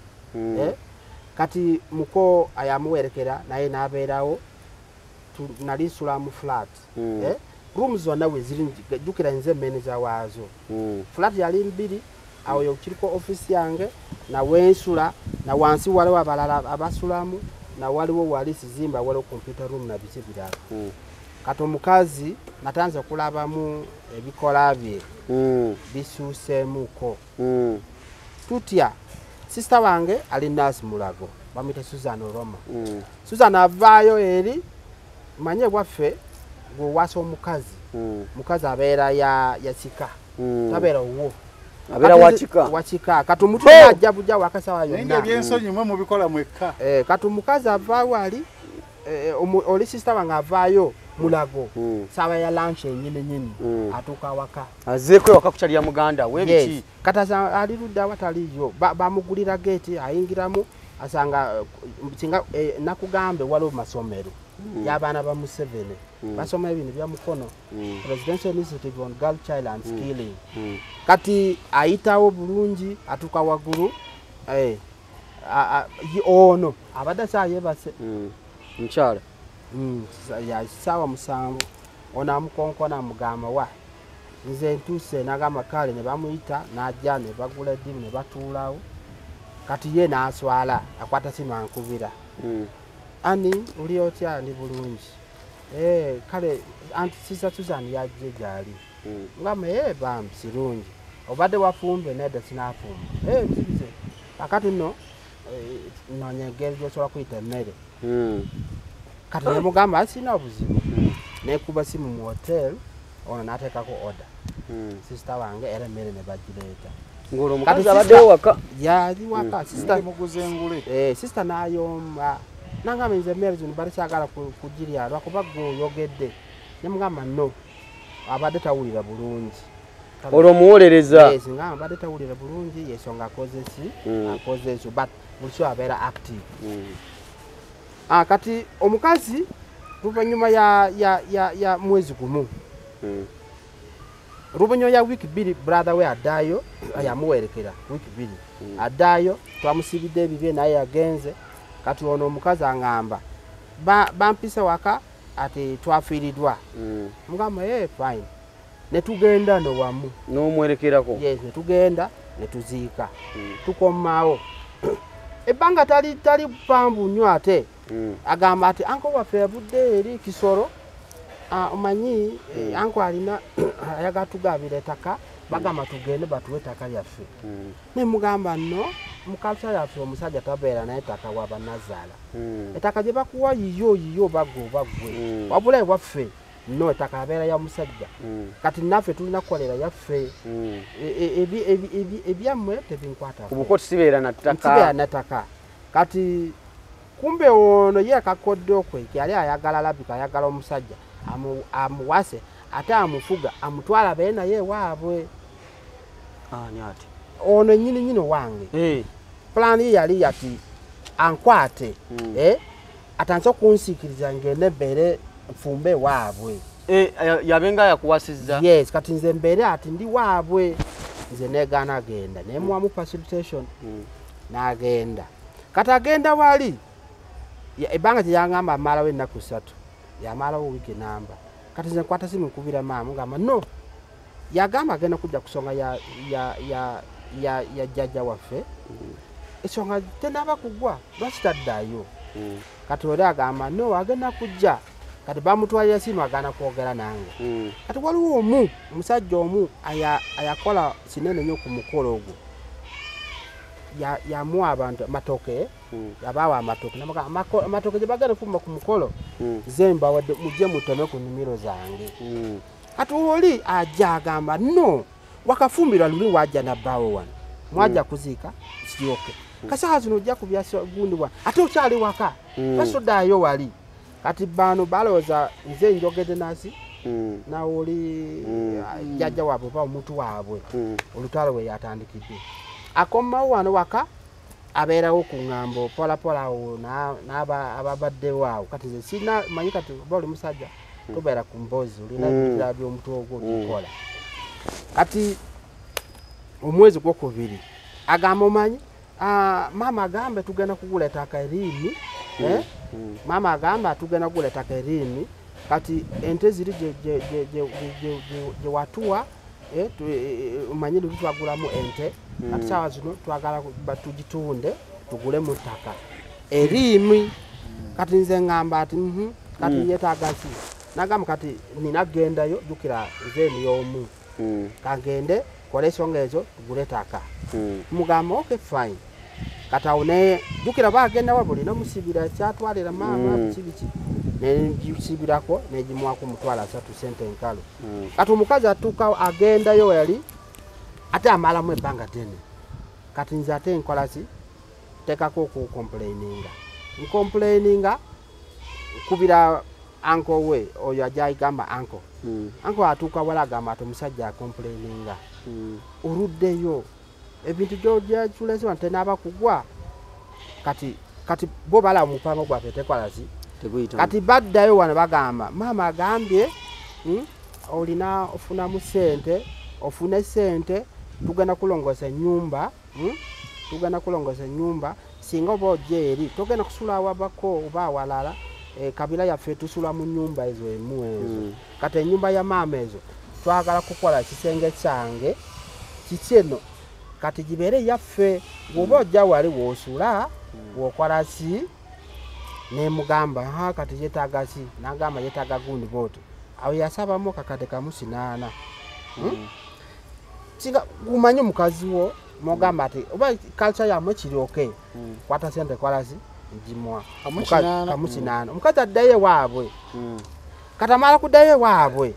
kati muko ayamuwerekera naye n'abeerawo nali nsula mu flat room zonna we ziri jjukira nze manager waazo flat yali 2 awo kiriko office yange nawensula na wansi waliwo abalala abasulamu na waliwo wali sizimba waliwo computer room na biki birala kati omukazi natanze okulabamu ebikola bye bisuuseemuko Tutya sister wange ali nurse Mulago bamwita Susan Oroma. Susan avaayo eri manye waffe gwewasa omukazi. Mukazi abeera ya kika. Tabeera owwo. Abeera wa kika. Wa kika. Kati omuntu ajja bujja wakasawa yonna. Naye ebyensonyi mwe mubikola mwekka. Kati omukazi avaawo ali oli sister wange avaayo Mulago. Sawa ya lunch nyini nyini. Atuuka waka. Azeeko waka kukyalira muganda we biki. Yes. Kati ali ludda wataliyo. Bamugulira gate ayingiramu asanga singa nakugambe waliwo masomero. Y'abaana ba Museveni. Basoma ebintu bya mukono. Presidential Initiative on Girl Child and Skilling. Kati ayitawo bulungi atuuka waggulu ono abadde saayebase. Mukyala. Ya ssaawa 7 ono amukonkona amugamba wa nze ntuuse n'agamba kale ne bamuyita n'ajja ne bagula eddimu ne batuulawo. Kati ye n'aswala akwata simu ankubira. Ani oli otya ndi bulungi. Kale anti Sister Susan yajje gyali. Ngamba bambi sirungi. Obadde wafumbe nedda sinafumba. Nzibize. Kakati nno noonya engeri gy'osobola kuyita emmere. Kati ne mugamba sirina obuzibu. Nekuba simu mu hotel ono n'ateekako order. Sister wange era emmere ne bagireeta. Ng'olwo omukazi abaddewo waka. Yali waka. Sister muguze engule. Sister n'ayomba. Nangamba nze emmere zino bali saagala kugirya lwakuba ggwe oyogedde. Ne mugamba no abadde tawulira bulungi. Olwo omuwolereza. Yes, ngamba abadde tawulira bulungi yensonga akoze ki? Akoze ekyo but buli kimu abeera active. Kati omukazi luvannyuma ya mwezi gumu. Luvannyuma ya wiiki 2 brother we addayo yamuwerekera wiiki 2. Addayo twamusibidde ebibye naye yagenze. Kati ono omukazi angamba bampise waka ati twafiiriddwa. Mugamba fine. Ne tugenda no wamu. N'omwerekerako. Yes, ne tugenda ne tuziika. Tukomaawo. Ebbanga tali pambu nnyo ate. Agamba ati anko waffe yavudde eri Kisoro. Omanyi anko alina ayagala tugabira ettaka bagamba tugende batuwe ettaka lyaffe. Ne mugamba nno mu culture yaffe omusajja tabeera naye ettaka waba nazaala. Ettaka gye bakuwa yiyo baggwe baggwe. Wabula ewaffe no ettaka abeera ya musajja. Kati naffe tulina kukolera yaffe. Ebyammwe tebinkwatako. Ku buko sibeera na ttaka. Sibeera na ttaka. Kati kumbe ono ye akakodde okwe yali ayagala labika ayagala omusajja amuwase ate amufuga amutwala abeere naye waabwe. Ani ate? Ono nnyini nnyini wange. Pulaani ye yali yati ankwate atandise okunsiikiriza ngende mbeere nfumbe waabwe. Yabenga yakuwasizza. Yes, kati nze mbeere ati ndi waabwe. Nze negaana agenda nemuwamu facilitation n'agenda. Kati agenda wali ebbanga gye yangamba amalawo ennaku 3 yamalawo wiiki namba. Kati nze nkwata simu nkubira maama ngamba no yagamba agenda kujja kusonga ya jjajja waffe. Ensonga tenaba kugwa lwaki taddayo? Kati oli agamba no agenda kujja. Kati bamutwalira simu agaana kwogera nange. Kati waliwo omusajja omu ayakola kinene nnyo ku mukolo ogwo. Yamuwa abantu amatooke, yabawa amatooke. Namugamba amatooke gye bagenda okufumba ku mukolo nze mbawadde mujje muteme ku nnimiro zange. Kati oli ajja agamba no wakafumbirwa luli wajja nabbaawo wano mwajja kuziika kiryoke. Kasaawa zino ojja kubya gundi wa ate okyali waka basoddayo wali. Kati bano balowooza nze njogedde nasi nawe oli jjajja waabwe oba omuntu waabwe olutalo we yatandikidde. Akomawo wano waka abeerawo ku ŋŋambo pola pola awo n'ababaddewo awo. Kati nze sirina manyi kati oba oli musajja tobeera ku mboozi olina ebirala by'omutwe ogwo okikola. Kati omwezi gwokubiri agamba omanyi maama agambe tugenda kugula ettaka eriimi. Maama agamba tugenda kugula ettaka eriimi. Kati ente ziri gye watuwa omanyi luli twagulamu ente. Kati saawa zino twagala tugitunde tugulemu ttaka eriimi. Kati nze ŋŋamba ati kati yeetaaga ki? Nagamba kati nina gendayo jjukira nze ndi omu. Kagende Kola ensonga ezo tugule ettaka. Mugamba okay fine. Kati awo ne jjukira bagenda wabuli nomusibira kyatwalira maama biki biki. Negisibirako negimuwako 30,000 sente enkalu. Kati omukazi atuuka agendayo yali ate amalamu ebbanga ddene. Kati nze ate nkola ki? Nteekako okukomplaininga. Nkomplaininga nkubira uncle we oyo ajja ayigamba uncle. Uncle atuuka wala agamba ati omusajja akomplaininga. Oluddeyo ebintu gy'otulese wano tenaaba kugwa. Kati bo balaba omupango gwaffe tekola ki? Kati baddayo wano bagamba maama agambye olina ofunamu ssente, ofune ssente tugenda kulongoosa ennyumba, tugenda kulongoosa ennyumba singa oba ojja eri togenda kusula awabako oba awalala. Kabila yaffe tusula mu nnyumba ezo emu ezo. Kati ennyumba ya maama ezo twagala kukola kisenge kyange kiki eno kati gibeere yaffe bw'oba ojja wali w'osula w'okola ki? Nemugamba ha kati yeetaaga ki? N'agamba yeetaaga gundi bw'otyo. Awo yasabamu kakadde kamu 8. Singa gumanye omukazi wo mugamba ati oba culture yammwe kiri okay. Kwata ssente kola ki? Ngimuwa. Kamu 8. Kamu 8. Omukazi addayo ewaabwe. Kati amala kuddayo ewaabwe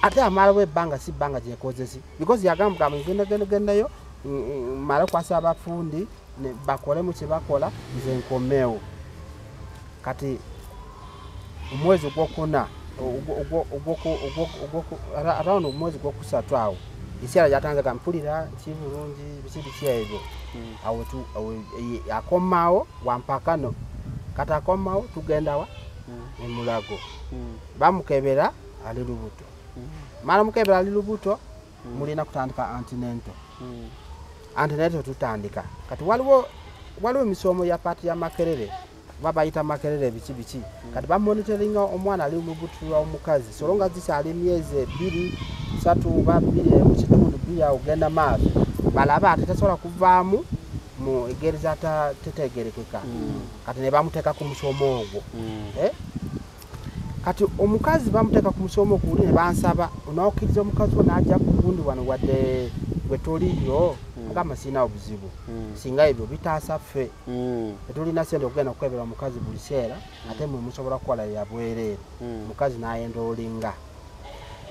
ate amalawo ebbanga si bbanga gyekozesi because yagamba ngenda gendayo mmale okwasa abafundi bakolemu kye bakola nze nkomewo. Kati omwezi ogwokuna around omwezi gwokusatu awo ekiseera gyatandika mpulira ki bulungi biki biki ebyo. Awo akomawo wampakano. Kati akomawo tugenda wa emulago. Bamukebera ali lubuto. Mala mukebera ali lubuto mulina kutandika antenatal. Antenatal tutandika. Kati waliwo emisomo ya paati ya Makerere. Babayita Makerere biki biki. Kati bamonitoringa omwana ali lubuto lwa omukazi. So longa zikyali emyezi 2, 3 oba 2 mu kitundu 2 awo ogenda maaso. Balaba ate tasobola kuvaamu mu engeri tetegerekeka. Kati ne bamuteeka ku musomo ogwo. Kati omukazi bamuteeka ku musomo ogwo ne bansaba onokkiriza omukazi wo n'ajja ku gundi wano wadde gwe toliyo mugamba sirina obuzibu. Singa ebyo bitaasa ffe. Tetulina ssente okugenda okukwebera omukazi buli kiseera ate mmwe musobola kukola bya bwereere. Omukazi n'ayenroolinga.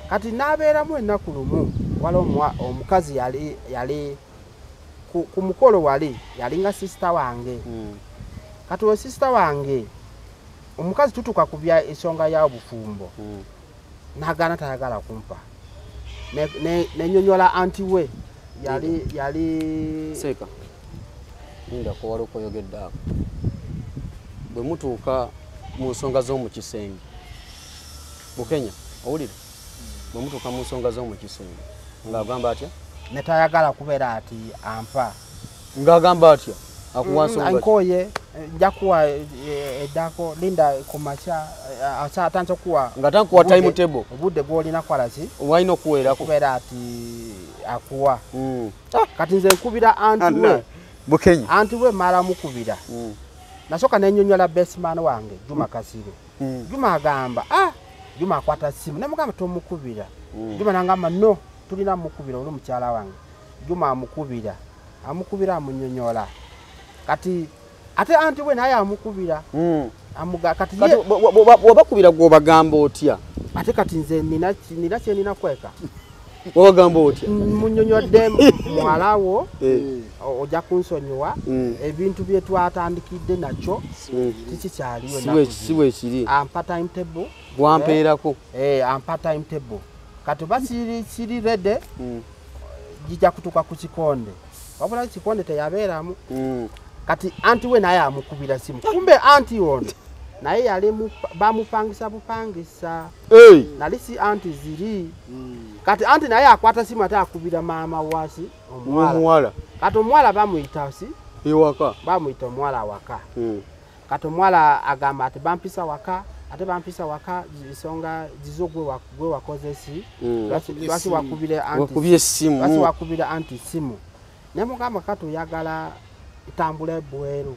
Kati n'abeeramu ennaku lumu waliwo omukazi yali ku mukolo wali yalinga sisita wange. Kati we sisita wange omukazi tutuuka ku bya ensonga ya obufumbo n'agaana tayagala kumpa. Nenyonyola anti we yali Seeka linda ko wali okoyogedde ako. Bwe mutuuka mu nsonga z'omu kisenge Bukenya owulira? Bwe mutuuka mu nsonga z'omu kisenge ng'agamba atya? Netayagala kubeera ati ampa. Ng'agamba atya? Akuwa nsonga ki? Nkoye nja kuwa eddako linda ku makya atandise okuwa nga tankuwa timetable. Obudde bw'olina kukola ki? Walina okuweerako. Okubeera ati akuwa. Kati nze nkubira anti we. Bukenya. Anti we mala mukubira. Nasooka nennyonnyola best man wange Juma Kasiro. Juma agamba Juma akwata ssimu ne mugamba tomukubira. Juma n'angamba no tulina mukubira oli mukyala wange. Juma amukubira. Amukubira amunnyonnyola. Kati ate anti we naye amukubira. Kati bw'obakubira gw'obagamba otya? Ate kati nze nina kye nina kweka. Wabagamba otya? Munnyonnyodde muwala wo ojja kunsonyiwa ebintu bye twatandikidde nakyo tikikyaliyo Si bwe kiri. Ampa timetable. Gwampeerako. Ampa timetable. Kati oba kiri ready gijja kutuuka ku kikonde. Wabula kikonde teyabeeramu. Kati anti we naye amukubira simu. Kumbe anti ono naye yali bamupangisa bupangisa. Nali si anti ziri. Kati anti naye akwata simu ate akubira maama wasi omuwala. Kati omuwala bamuyita si ewaka. Bamuyita omuwala awaka. Kati omuwala agamba ati bampisa waka, ate bampisa waka nsonga zizo gwe wakoze si. Lwaki wakubire anti wakubye simu. Lwaki wakubira anti simu. Ne mugamba kati oyagala tambula ebweru.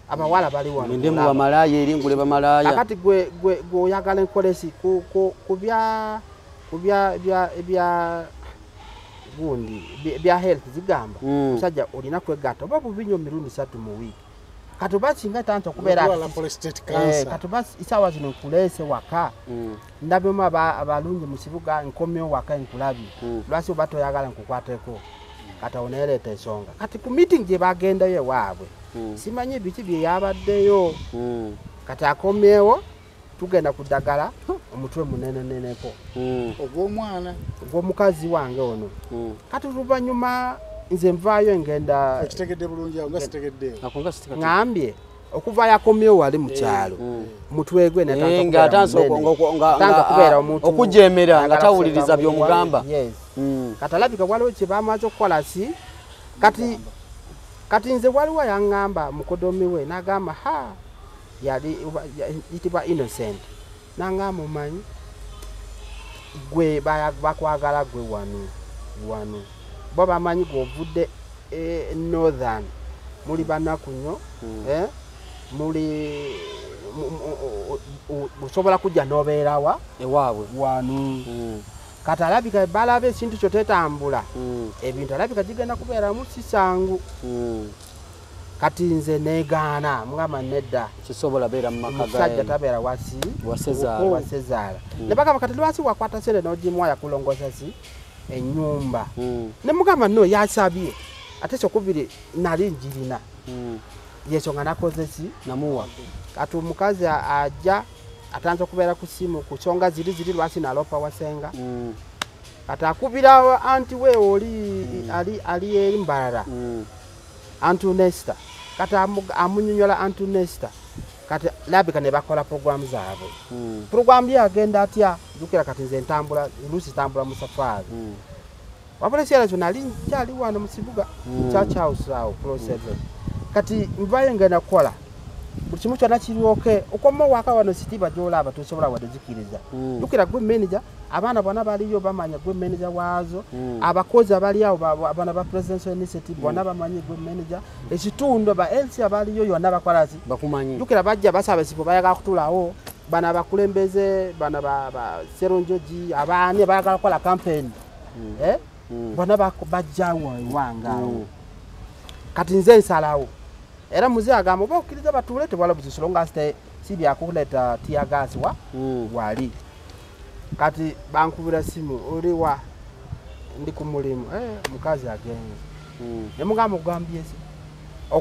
Abawala bali wano. Ndi mu bamalaya eri ngule bamalaya. Akati gwe oyagala enkolesi ku bya bya bya bya gundi bya health zigamba musajja olina kwegatta oba bubinyo mirundi 3 mu wiiki. Kati oba singa tanta okubeera kati oba isaawa zino nkuleese waka ndabyemu abalungi mu kibuga nkomyewo waka nkulabye lwaki oba toyagala nkukwateko kati awo neereeta ensonga. Kati ku meeting gye bagendayo ewaabwe simanyi biki bye yabaddeyo kati akomyewo tugenda ku ddagala omutwe muneneneneko ogw'omwana ogw'omukazi wange ono. Kati oluvannyuma nze nvaayo ngenda okitegedde bulungi awo nga sitegeddeewo ŋambye okuva yakomyewo wali mu kyalo mutwe gwe kubeera omuntu okujemera nga tawuliriza by'omugamba. Kati alabika waliwo kye bamaze okukola si kati nze waliwo yaŋŋamba mukodomi we n'agamba ha yali yitibwa Innocent n'aŋŋamba omanyi gwe bakwagala gwe wano bo bamanyi gw'ovudde northern muli banaku nnyo muli osobola kujja n'obeerawa ewaabwe wano. Kati alabika balaba ekintu kyo tetambula ebintu alabika gigenda kubeeramu sisangu. Kati nze negaana mugamba nedda kisobola beera mu maka omusajja tabeera wasi wasezaala. Ne bagamba kati lwaki wakwata sente n'ogimuwa yakulongoosa si ennyumba. Ne mugamba no yasabye ate ekyokubiri nali njirina yensonga nakoze si namuwa. Kati omukazi ajja atandise okubeera ku ssimu ku nsonga ziri lwaki nalopa wasenga. Kati akubira anti we oli ali eri Mbarara Antu Nesta. Kati amunyonyola Antu Nesta. Kati labika ne bakola programu zaabwe. Programu ye agenda atya jjukira kati nze ntambula lusi ntambula mu safari. Wabula ekiseera kyo nali nkyali wano mu kibuga Church House awo Pro 7. Kati nvayo ngenda kukola buli kimu kyonna kiryoke okoma waka wano sitiba gy'olaba tosobola wadde zikiriza. Jjukira gwe manager abaana bonna baliyo bamanya gwe manager waazo abakozi abali awo abaana ba Presidential Initiative bonna bamanyi gwe manager ekitundu ba LC abaliyo yonna bakola ki bakumanyi. Jjukira bajja basaba ekifo bayagala kutulawo bano abakulembeze bano ba Serunjogi abaani bayagala kukola campaign bonna bajjawo ewange awo. Kati nze nsalawo era muze agamba oba okkiriza batuule tewala buzibu nga si byakuleeta teargas wali. Kati bankubira simu oliwa ndi ku mulimu mukazi agenze. Ne mugamba ogambye ki?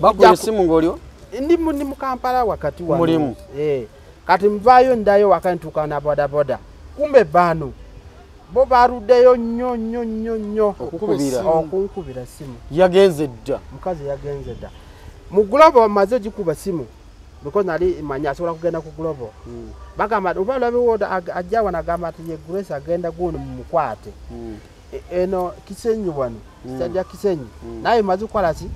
Bakubye simu ng'oliwo? Ndi mu Kampala wakati wano. Mulimu. Kati nvaayo ndayo waka ntuuka na bodaboda. Kumbe bano bo baluddeyo nnyo nnyo nnyo nnyo okunkubira simu. Yagenze dda. Mukazi yagenze dda. Mu Global maze gikuba simu because nali manya asobola kugenda ku Global. Bagamba oba olabewo ajja wano agamba ati ye Grace agenda guno mumukwate. Eno Kisenyi wano kisajja Kisenyi naye maze kukola ki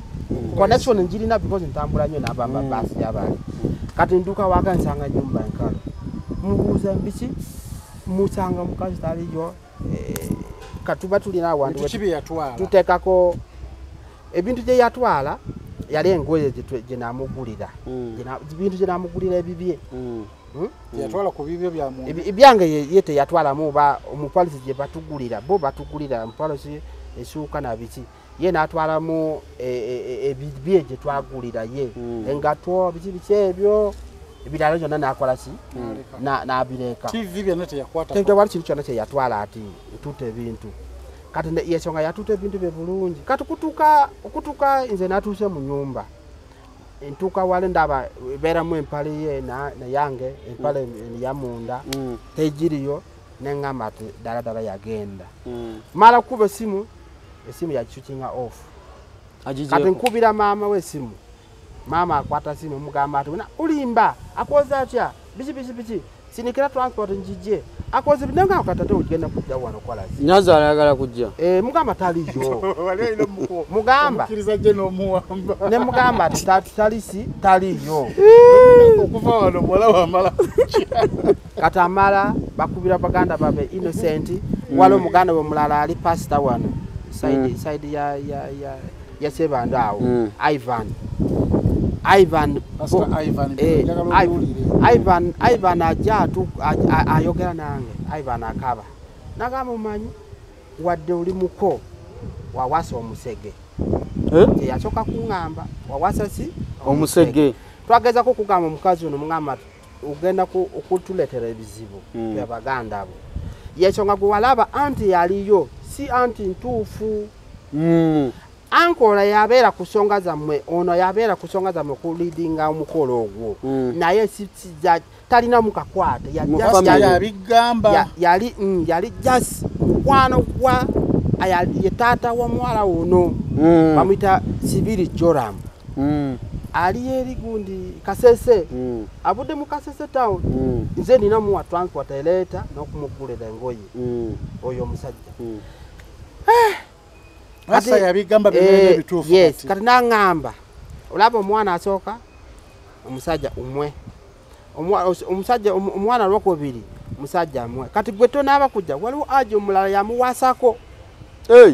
connection njirina because ntambula nnyo n'abamba basi gy'abali. Kati nduka waka nsanga nyumba enkalo mubuuza mbiki musanga mukazi taliyo katuba tulina awantu tuteekako ebintu gye yatwala yali engoye gye namugulira ebintu gye namugulira ebibye yatwala ku bibyo bya muntu ebyange ye teyatwalamu oba omupolisi gye batugulira bo batugulira omupolisi esuuka na biki ye n'atwalamu ebibye gye twagulira ye engatto biki biki ebyo ebirala byonna n'akola ki n'abireka. TV byonna teyakwata tewali kintu kyonna kye yatwala ati ntuta ebintu. Kati yensonga yatuta ebintu bye bulungi. Kati okutuuka nze natuuse mu nnyumba ntuuka wale ndaba ebeeramu empale ye nayange empale eyamunda tegiriyo neŋŋamba ati ddala ddala yagenda. Mala kuba esimu yagisukinga off. Kati nkubira maama w'essimu maama akwata simu mugamba ati olimba akoze atya biki biki biki sinikira transport njije akoze nenga akatate ogenda kujja wano kola zi nyaza ayagala kujja mugamba taliyo mugamba okkiriza je n'omuwamba ne mugamba talisi taliyo okuva wano muwala wamala kati amala bakubira baganda babe Innocent walo muganda we mulala ali pastor wano side ya Sebanda awo Ivan Ivan ajja ayogera nange Ivan akaba nagamba omanyi wadde oli muko Wawasa omusege. Teyasooka kuŋŋamba wawasa si omusege. Twagezako okugamba omukazi ono mugamba ogenda okutuleetera ebizibu bya baganda abo. Yensonga gwe walaba anti yaliyo si anti ntuufu. Ankola yabeera ku nsonga zammwe, ono yabeera ku nsonga zammwe okuliidinga omukolo ogwo. Naye si talinamu kakwate. Yali just mukwano gwa ye taata w'omuwala ono. Bamuyita Sibiri Joram. Ali eri gundi Kasese. Abudde mu Kasese town. Nze nina muwa transport eleeta n'okumugulira engoye. Oyo omusajja. Asa yabigamba bimene ebituufu. Yes, kati n'aŋŋamba olaba omwana asooka omusajja umwe. Omusajja omwana lwokubiri musajja mwe. Kati gwe tonaaba kujja waliwo aji omulala yamuwasako.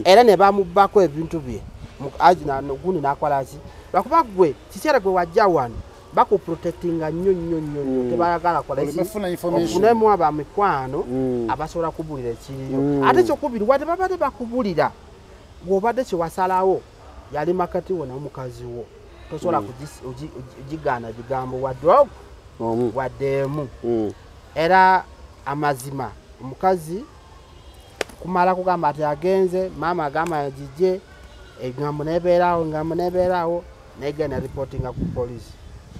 Era ne bamubbako ebintu bye. Aji gundi n'akola ki? Lwakuba gwe kiseera gwe wajja wano bakuprotectinga nnyo nnyo nnyo tebayagala kola ki? Ofunemu abamikwano abasobola kubulira ekiriyo. Ate ekyokubiri wadde babadde bakubulira bw'obadde kye wasalawo yali makati wo n'omukazi wo tosobola kugigaana bigambo wadde ogu wadde emu. Era amazima omukazi kumala kugamba ati agenze, maama agamba gijje, eŋŋambo n'ebeerawo, eŋŋambo n'ebeerawo, negenda reportinga ku poliisi.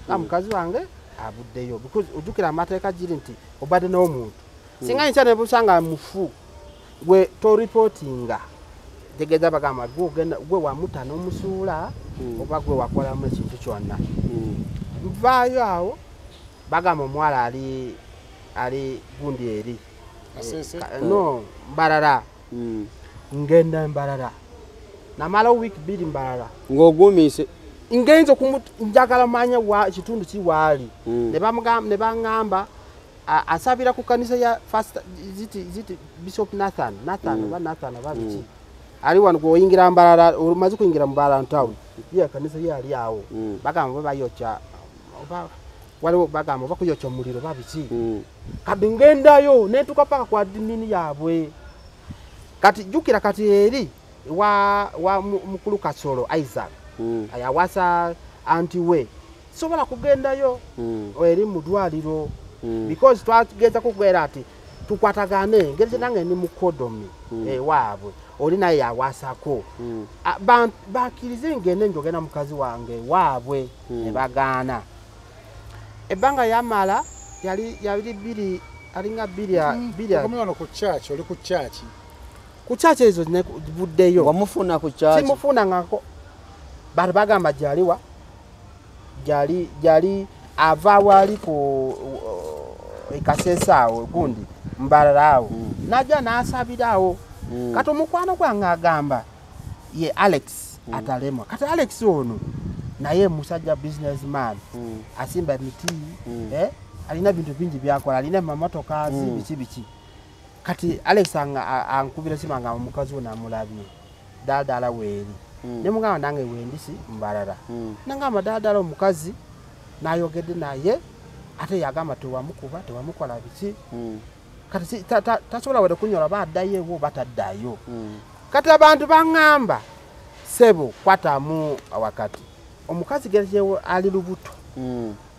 Nga mukazi wange abuddeyo because ojjukira amateeka giri nti obadde n'omuntu. Singa nkya ne busanga mufu gwe toripotinga. Tegeeza bagamba gwe wamuta n'omusuula oba gwe wakolamu ekintu kyonna. Nvaayo awo bagamba omuwala ali gundi eri. No, Mbarara. Ngenda Mbarara. Namala week 2 Mbarara. Ng'ogumise. Ngenze njagala manya wa kitundu ki waali. Ne baŋŋamba asabira ku kanisa ya First ziti Bishop Nathan oba Nathan oba biki. Ali wano gwoyingira Mbarara, omaze kuyingira Mbarara town. Ye kanisa ye ali awo. Bagamba bayokya oba waliwo bagamba bakuyokya omuliro oba biki. Kati ngendayo netuuka paka kwa admin yaabwe. Kati jjukira kati eri wa mukulu Kasolo Isaac. Ayawasa anti we. Sobola kugendayo eri mu ddwaliro. Because twagezako okubeera ati tukwatagane engeri nange ndi mukodomi ewaabwe. Oli naye yawasako. Bakkirize ngende njogera mukazi wange waabwe ne bagaana. Ebbanga yamala yali bbiri alinga bbiri. Okomye ku church, oli ku church. Ku church ezo buddeyo. Wamufuna ku church? Simufunangako. Bali bagamba gyaliwa. Gyali ava wali ku Kasese awo gundi Mbarara awo. Najja n'asabira awo. Kati omukwano gwange agamba ye Alex atalemwa. Kati Alex ono naye musajja businessman. Asimba emiti, alina bintu bingi byakola, alina amamotoka biki biki. Kati Alex ankubira simu nga omukazi ono amulabye. Ddala weeri. Ne mugamba nange wendi si Mbarara. Nangamba ddala omukazi n'ayogedde naye ate yagamba tewamukuba tewamukola biki. Kati tasobola wadde kunyola oba addayo ewo oba taddayo. Kati abantu baŋŋamba ssebo kwatamu wakati. Omukazi gezewo ali lubuto.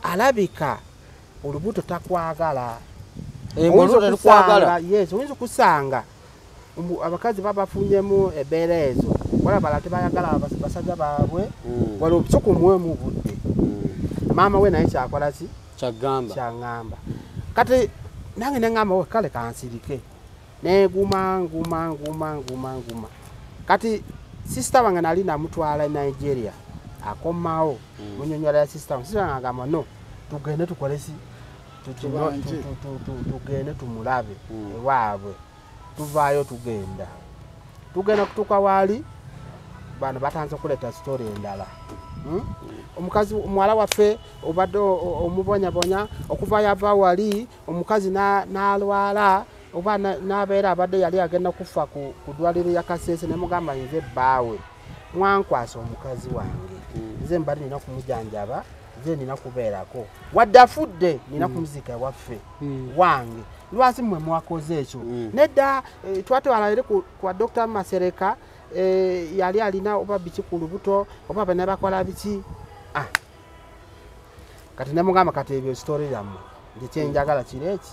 Alabika olubuto takwagala. Yes, oyinza okusanga abakazi babafunyemu embeera ezo. Wala balala tebayagala basajja baabwe. Waliwo sooka omuweemu obudde. Maama we naye kyakola ki? Kyagamba. Kyaŋŋamba. Kati nange ne ŋŋamba kale kansirike. Neguma nguma nguma nguma nguma. Kati sister wange nali namutwala Nigeria. Akomawo munyonyola ya sister wange. Sister wange agamba no tugende tukole si tugende tumulabe ewaabwe. Tuvaayo tugenda. Tugenda kutuuka waali bano batandise okuleeta story endala. Omukazi omuwala waffe obadde omubonyabonya okuva yava wali omukazi n'alwala oba n'abeera abadde yali agenda kufa ku ddwaliro ya Kasese ne mugamba nze bbaawe mwankwasa omukazi wange. Nze mbadde nina kumujjanjaba, nze nina kubeerako. Wadde afudde nina kumuziika ewaffe wange. Lwaki mmwe mwakoze ekyo? Nedda twatwala eri kwa Dr. Masereka Yali alina oba biki ku lubuto oba bana bakola biki. Kati nemugamba kati ebyo story yammwe nje kyenjagala kireki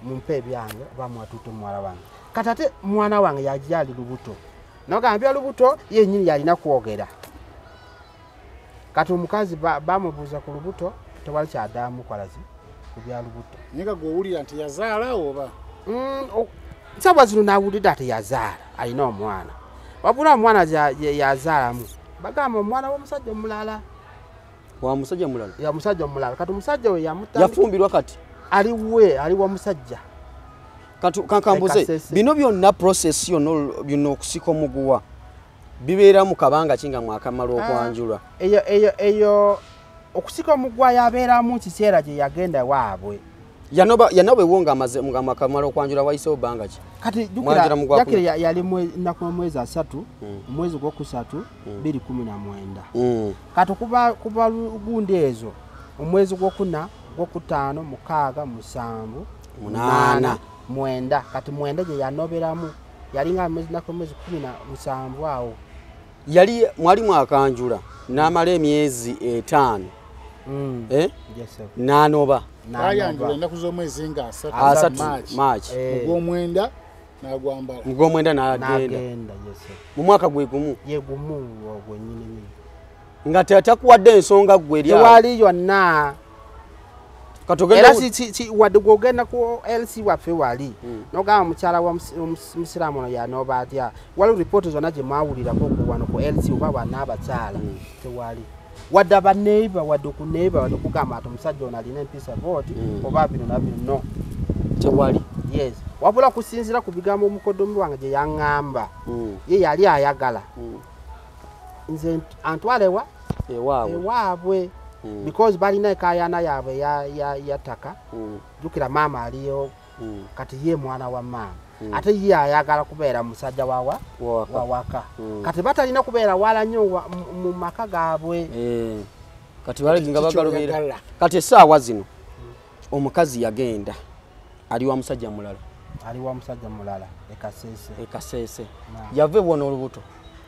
mumpe ebyange oba mwatutte muwala wange. Kati ate mwana wange yajja ali lubuto, nogamba lubuto yennyini yalina kwogera. Kati omukazi bamubuuza ku lubuto tewali kyaddamu kolazi ku bya lubuto. Naye nga gw'owulira nti yazaala oba? Nsaawa zino nawulidde ate yazaala alina omwana, wabula omwana yazaalamu bagamba omwana w'omusajja omulala. Wa musajja mulala? Ya musajja omulala. Kati omusajja we yamutandika yafumbirwa kati aliwe ali wa musajja. Kati kankambuze bino byonna process yonna bino okusika omuguwa bibeera mu kabanga ki nga mwakamala okwanjula? Eyo okusika omuguwa yabeeramu kiseera gye yagenda waabwe. Yanoba ewo nga amaze nga mwakamala okwanjula wayiseewo bbanga ki? Kati jjukira yali nnaku omwezi 3 omwezi gwokusatu 2019. Kati kuba gundi ezo omwezi gwokuna, gwokutaano, 6, 7, 8, 9. Kati 9 gye yanoberamu yalinga nnaku omwezi 17 awo. Yali mwali mwakanjula n'amala emyezi 5. N'anoba. Bayanjula ennaku z'omwezi nga 3 March. Mugw'omwenda n'agwambala. Mugw'omwenda n'agenda. Mu mwaka gwe gumu. Ye gumu ogwo nnyini nnyini. Nga tatakuwadde ensonga ggwe eri awo. Tewali yonna. Era wadde gw'ogenda ku LC waffe wali n'ogamba mukyala wa Musiraamu ono yanoba atya, waliwo ripooti zonna gye mwawulirako wano ku LC oba bannaabakyala tewali. Wadde abaneiba wadde okuneiba wadde okugamba ati omusajja ono alina empisa bw'oti oba bino na bino no. Tewali. Yes. Wabula kusinziira ku bigambo omukoddomi wange gye yaŋŋamba ye yali ayagala nze antwalewa ewaabwe. Because balina ekayana yaabwe ya ttaka. Jjukira maama aliyo kati ye mwana wa maama ate ye ayagala kubeera musajja wawaka. Kati batalina kubeera wala nnyo mu maka gaabwe. Kati balinga bagala. Kati essaawa zino omukazi yagenda ali wa musajja mulala. Ali wa musajja mulala e Kasese. E Kasese. Yava wano olubuto.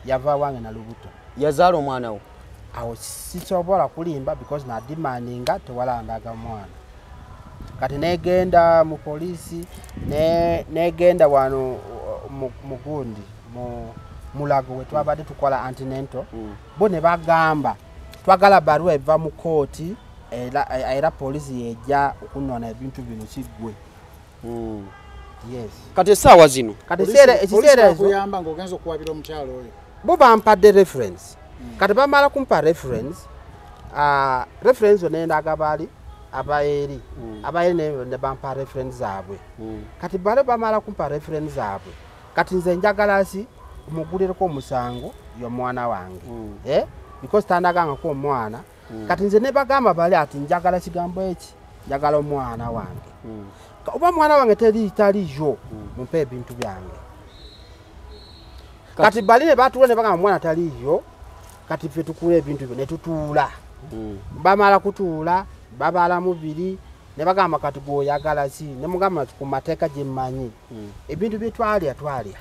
Yava wange na lubuto. Yazaala omwana wo. Awo sisobola kulimba because nadimandinga tewala ndaga mwana. Kati negenda mu polisi negenda wano mugundi mu Mulago we twabadde tukola antenatal. Bo ne bagamba twagala baruwa eva mu kooti era polisi yejja okunona ebintu bino kiggwe. Yes. Kati essaawa zino kati ekiseera ezo kuyamba ng'ogenza okuwabira omukyalo oyo bo bampadde reference. Kati bamala kumpa reference, reference nendaga bali abaeri abaeri ne bampa reference zaabwe. Kati bale bamala kumpa reference zaabwe, kati nze njagala si mugulireko omusango y'omwana wange because tandaganga ko omwana. Kati nze ne bagamba bali ati njagala kigambo eki, njagala omwana wange. Oba mwana wange taliyo mumpe ebintu byange. Kati bali ne batuula ne bagamba omwana taliyo, kati ffe tukula ebintu byo ne tutuula. Bamala kutuula babala mubiri ne bagamba kati gw'oyagala ki, ne mugamba ku mateeka gye mmanyi ebintu bye twalya twalya.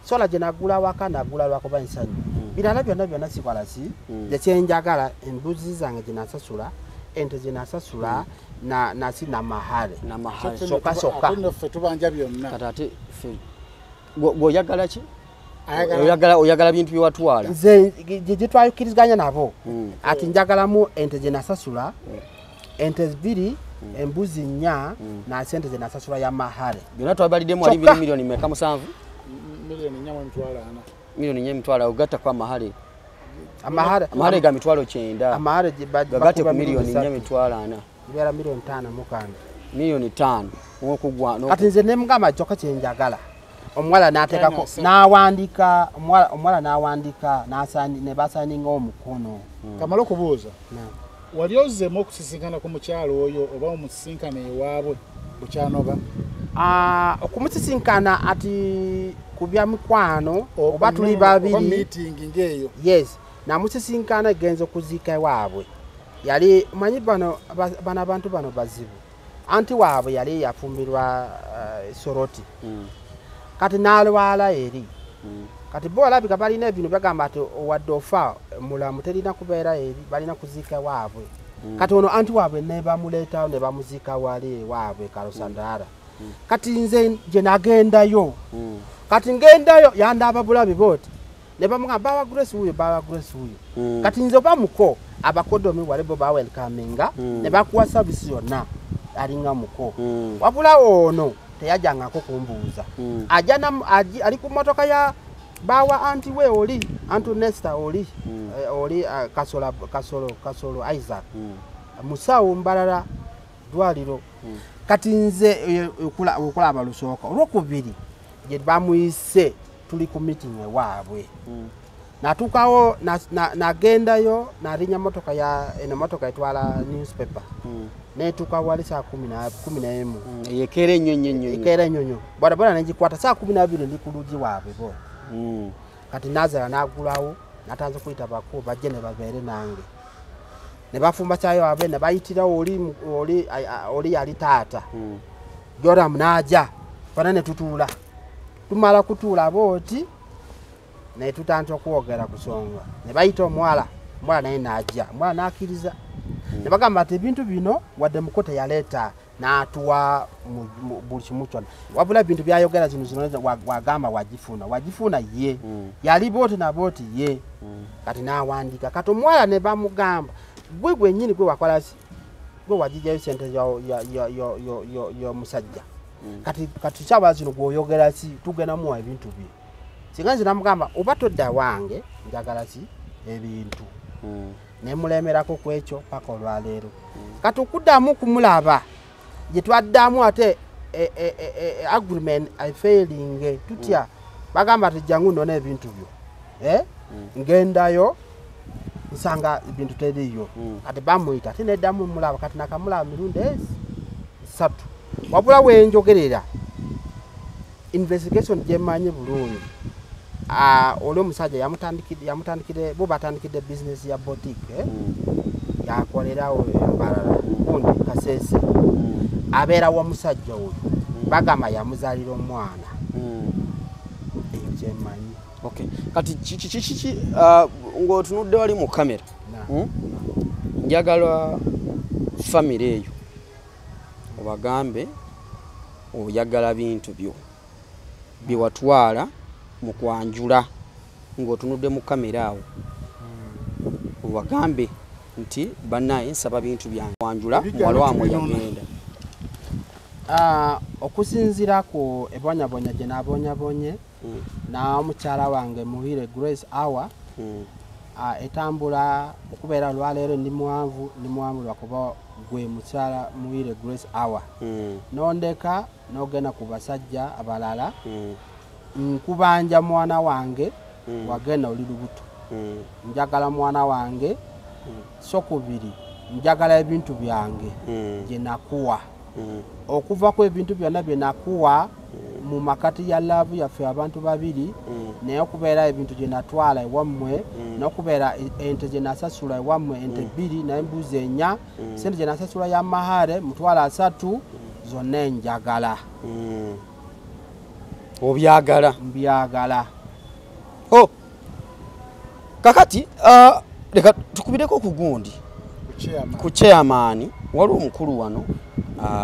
Sola gye nagula waka nagula lwakuba nsanyu. Birala byonna byonna sikola ki gye kyenjagala, embuzi zange gye nasasula, ente gye nasasula nasi namahale. Soka soka. Ate ffe tubanja byonna. Kati ate ffe gw'oyagala ki? Oyagala bintu bye watwala. Nze gye twayukiriziganya nabo ati njagalamu ente gye nasasula, ente 2, embuzi 4 na sente ze nasasula ya mahale. Byonna twabaliddemu ali milioni meka 7? Milioni 4 emitwalo 4. Milioni 4 emitwalo ogatta kwa mahale. Amahale ga mitwalo 9. Amahale gagatte ku milioni 4 emitwalo 4. Gibeera milioni 5 mukanda. Milioni 5 okugwa. Kati nze ne mugamba kyokka kye njagala. Omuwala n'ateekako n'awandiika, omuwala n'awandiika ne basayininga omukono. Kamala okubuuza. Wali ozzeemu okusisinkana ku mukyalo oyo oba omusisinkana ewaabwe bukyanoba? Okumusisinkana ati ku bya mikwano oba tuli babiri. Oba meeting ng'eyo. Yes, namusisinkana genze okuziika ewaabwe. Yali manyi bano abantu bano bazibu. Anti waabwe yali yafumbirwa Soroti. Kati n'alwala eri. Kati bo alabika balina ebintu bagamba ati owadde ofa mulamu terina kubeera eri, balina kuziika waabwe. Kati ono anti waabwe ne bamuleetawo ne bamuziika wali waabwe Karusandara. Kati nze gye nagendayo, kati ngendayo yandaba bulabi boti ne bamugamba bawa Grace wuyo, bawa Grace wuyo. Kati nze oba muko abakodomi wale bo bawelcominga ne bakuwa service yonna alinga muko. Wabula ono teyajjangako kumbuuza. Ajja ali ku mmotoka ya bawa anti we oli antu Nesta oli oli Kasolo Isaac musawo Mbarara dwaliro. Kati nze okulaba lusooka olwokubiri gye bamuyise tuli ku meeting ewaabwe. Natuukawo nagendayo nalinya motoka ya eno motoka etwala newspaper. Netuuka wali saa 11. Ekeera ennyo nnyo nnyo. Ekeera ennyo nnyo. Bodaboda negikwata saa 12 ndi ku luggi waabwe bo. Kati Nazara n'agulawo n'atanze kuyita bakulu bajje ne babeere nange. Ne bafumba kyayo waabwe ne bayitirawo oli yali taata. Joram n'ajja fana ne tutuula. Tumala kutuula booti ne tutandika okwogera ku nsonga. Ne bayita omuwala, omuwala naye n'ajja, omuwala n'akkiriza. Ne bagamba ati ebintu bino wadde muko teyaleeta n'atuwa buli kimu kyonna. Wabula ebintu by'ayogera zino wagamba wagifuna ye. Yali booti na booti ye. Kati n'awandiika. Kati omuwala ne bamugamba gwe gwennyini gwe wakola ki? Gwe wagiggyayo ssente y'omusajja. Kati kyaba zino gw'oyogera ki? Tugenda muwa ebintu bye. Singa nze namugamba oba todda wange njagala ki? Ebintu. Ne mulemerako ku ekyo paka olwaleero. Kati okuddamu kumulaba gye twaddamu ate agreement failing tutya. Bagamba ati jangu none ebintu byo. Ngendayo nsanga ebintu teriiyo. Kati bamuyita ate neddamu mulaba kati nakamulaba mirundi 3. Wabula wenjogerera investigation gye mmanyi bulungi. Oli omusajja yamutandikidde bo batandikidde business ya boutique yakolerawo Mbarara gundi Kasese. Abeera wa musajja oyo bagamba yamuzaalira omwana. Eyo gye mmanyi. Okay. Kati kiki ng'otunudde wali mu kamera. Njagala famire eyo obagambe oyagala bintu byo bye watwala mu kwanjula ng'otunudde mu kamera awo. Obagambe nti bannaye nsaba bintu byange kwanjula muwala wamwe yagenda. Okusinziira ku ebonyabonya gye naabonyabonye na omukyala wange Muhire Grace Hour etambula okubeera olwaleero ndi muwanvu lwakuba gwe mukyala Muhire Grace Hour. Nondeka n'ogenda ku basajja abalala. Nkubanja mwana wange wagenda oli lubuto. Njagala mwana wange so kubiri njagala ebintu byange gye nakuwa. Okuva ku ebintu byonna bye nakuwa mu makati ya love yaffe abantu babiri, naye okubeera ebintu gye natwala ewammwe, n'okubeera ente gye nasasula ewammwe ente 2 n'embuzi 4, ssente gye nasasula ya mahare 30,000 zonna njagala. Obyagala? Mbyagala. Oh. Kakati leka tukubireko ku gundi ku chairman. Waliwo omukulu wano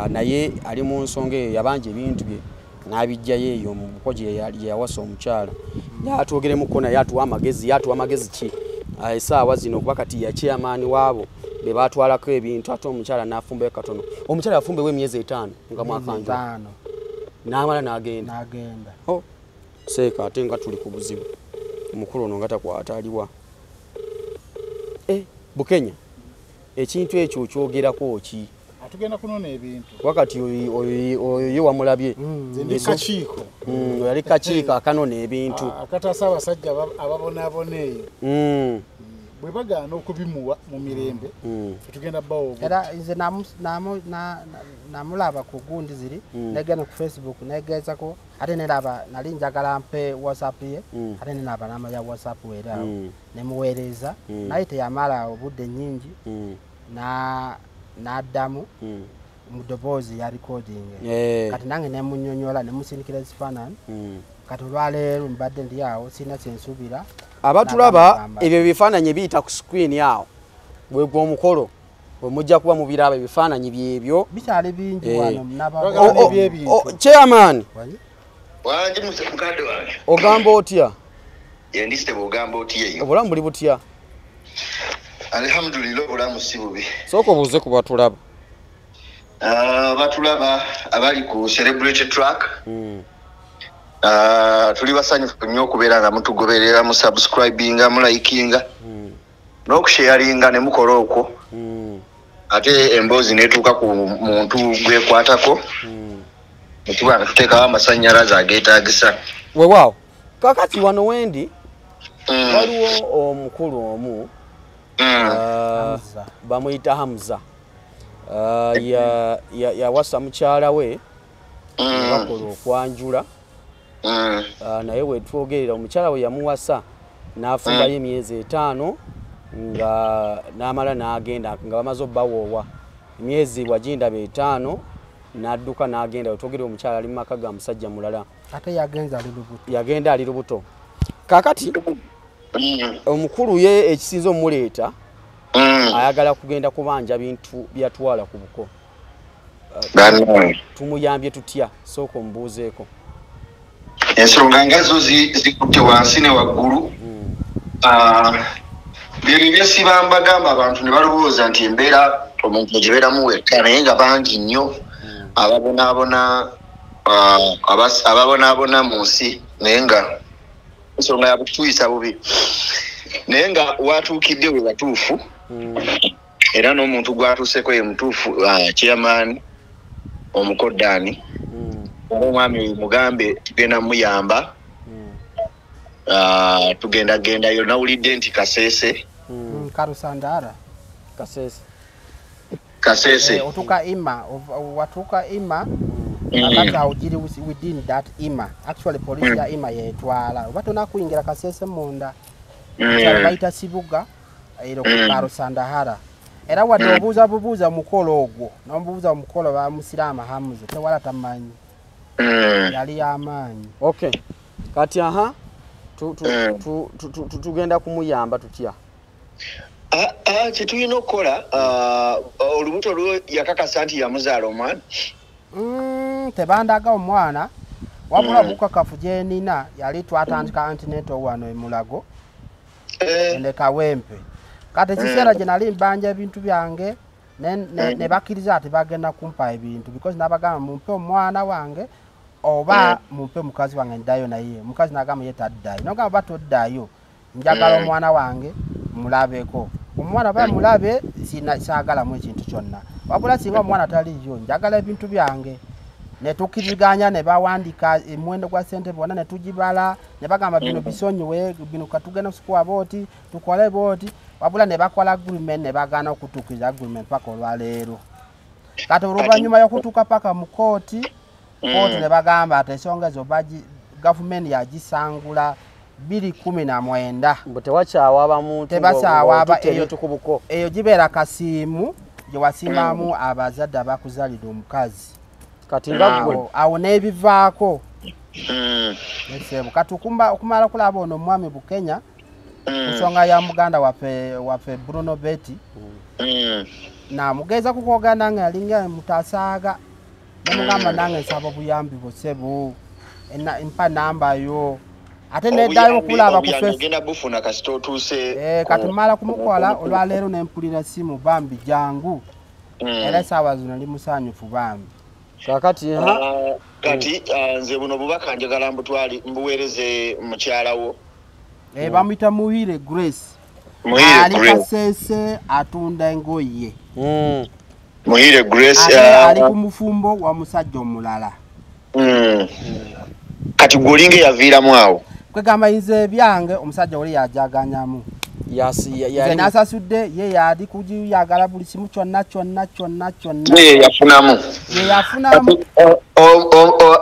naye ali mu nsonga eyo yabanja ebintu bye n'abijjayo eyo mu buko gye yawasa omukyala. Yatwogeremuko naye atuwa amagezi, ki essaawa zino kuba kati ya chairman waabo be batwalako ebintu ate omukyala n'afumbayo katono. Omukyala yafumbewo emyezi 5 nga mwakanjula n'amala n'agenda. Oh, seeka ate nga tuli ku buzibu. Omukulu ono nga takwata aliwa. Bukenya ekintu ekyo okyogerako ki? Atugenda kunona ebintu. Wakati oyo ye wamulabye. Nze kakiiko. Yali kakiiko akanona ebintu. Akataasa abasajja ababonaabona eyo. Bwe bagaana okubimuwa mu mirembe, tugenda bawo. Era nze namulaba ku gundi ziri, negenda ku Facebook negezako ate neraba nali njagala mpe WhatsApp ye, ate nenaba namba ya WhatsApp era nemuweereza, naye teyamala obudde nnyingi n'addamu mu ddoboozi ya recording. Kati nange nemunyonyola nemusindikira ekifaananyi. Kati olwaleero mbadde ndi awo sirina kyensuubira. Abatulaba ebyo ebifaananyi biyita ku screen awo bwegwa omukolo bwe mujja kuba mubiraba ebifaananyi byebyo bikyali bingi wano naba. Chairman. Wangi mukadde wange. Ogamba otya? Yendisite bw'ogamba otya eyo? Obulamu buli butya? Alhamdulillah, obulamu si bubi. Sooka obuuze ku batulaba. Batulaba abali ku Celebrity Track, tuli basanyufu nnyo okubeera nga mutugoberera, mu subscribinga, mulikinga n'okusharinga ne mukola okwo, ate emboozi netuuka ku muntu gwekwatako netuba nga tuteekawo amasannyalaze ageetaagisa. Weewaawo, kakati wano wendi waliwo omukulu omu, bamuyita Hamza. Yawasa mukyala we, bakola okwanjula, naye wetwogerera omukyala we yamuwasa n'afumbayo emyezi 5 nga n'amala n'agenda, nga bamaze obbawoowa emyezi wagindaba 5 n'adduka n'agenda. Wetwogerera omukyala ali mu maka ga musajja mulala. Ate yagenza ali lubuto. Yagenda ali lubuto. Kakati omukulu ye ekisinza omuleeta, ayagala kugenda kubanja bintu byatwala ku buko. Tumuyambye tutya? Sooka omubuuzeeko. Ensonga nga zo zikutte wansi ne waggulu. Byebyo byesiba mbagamba abantu ne balowooza nti embeera omuntu gibeeramu wekka, naye nga bangi nnyo ababonaabona, ababonaabona mu nsi, naye nga ensonga yakutuyisa bubi, naye nga watuukidde we batuufu, era n'omuntu gwatuuseko ye mutuufu, chairman omukoddaani. Omwami oyo mugambe tugenda muyamba, tugenda gendayo. Nawulidde nti Kasese. Karusandara. Kasese. Kasese. Otuuka Ima, watuuka Ima, akati awo giri within that Ima. Actually police ya Ima yetwala oba tonakuyingira Kasese munda, kyalo bayita Sibuga ero ku Karusandahara. Era wadde obuuza bubuuza mukolo ogwo nomubuuza omukolo ba Musiraamu Hamuza, tewala tamanyi. Yali y'amaanyi. Okay, kati aha tugenda kumuyamba tutya? Kyetulina okukola, olubuto lwo yakakasa nti yamuzaala omwana? Tebandaga omwana, wabula bukakafu gyenina yali twatandika antenatal wano emulago ne Kawempe. Kati ekiseera gye nali mbanja ebintu byange ne bakkiriza ati bagenda kumpa ebintu, because nabagamba mumpe omwana wange oba mumpe mukazi wange nddayo, naye omukazi nagamba ye taddayo. Nogamba oba toddayo, njagala omwana wange mulabeko. Omwana oba mulabe saagalamu ekintu kyonna, wabula singa omwana taliyo njagala ebintu byange. Ne tukkiriziganya ne bawandika emiwendo gwa ssente bonna ne tugibala, ne bagamba bino bisonyiwe, bino katugenda kusikuwa booti, tukole booti, wabula ne bakola agreement ne bagaana okutuukiriza agreement paka olwaleero. Kati oluvannyuma y'okutuuka paka mu kooti, kooti ne bagamba ati ensonga ezo gavumenti yagisangula 2019. Mbu tewakyawaaba muntu Tebakyawaaba, ng'otutte ebintu ku buko. Eyo gibeera kasiimu gye wasiimamu abazadde abakuzaalira omukazi. Kati nga ggwe Awo n'ebivaako. Esebo kati okumala okulaba ono omwami Bukenya, ensonga ya muganda waffe Bruno Betty, namugeza kukwogera nange yalinga mutasaaga, nemugamba nange nsaba obuyambi bwo mpa namba yo, ate neddayo okulaba ku Obuyambi ogenda bufuna kasita otuuse. Kati mmala kumukola olwaleero nempulira simu, bambi jangu, era essaawa zino ndi musanyufu bambi. Kakati Kati nze buno bubaka njagala mbutwali mbuweereze mukyala wo. Bamuyita Muhire Grace. Muhire Ali Grace. Kasese, atunda engoye. Muhire Grace. Ate ali ku mufumbo wa musajja omulala. Kati gwolinga eyaviiramu awo. Kwegamba nze ebyange omusajja oli yajaganyamu. Yasi Nze nasasudde, ye yali kugiyagala buli kimu kyonna kyonna kyonna kyonna. Ye yafunamu. Ye yafunamu.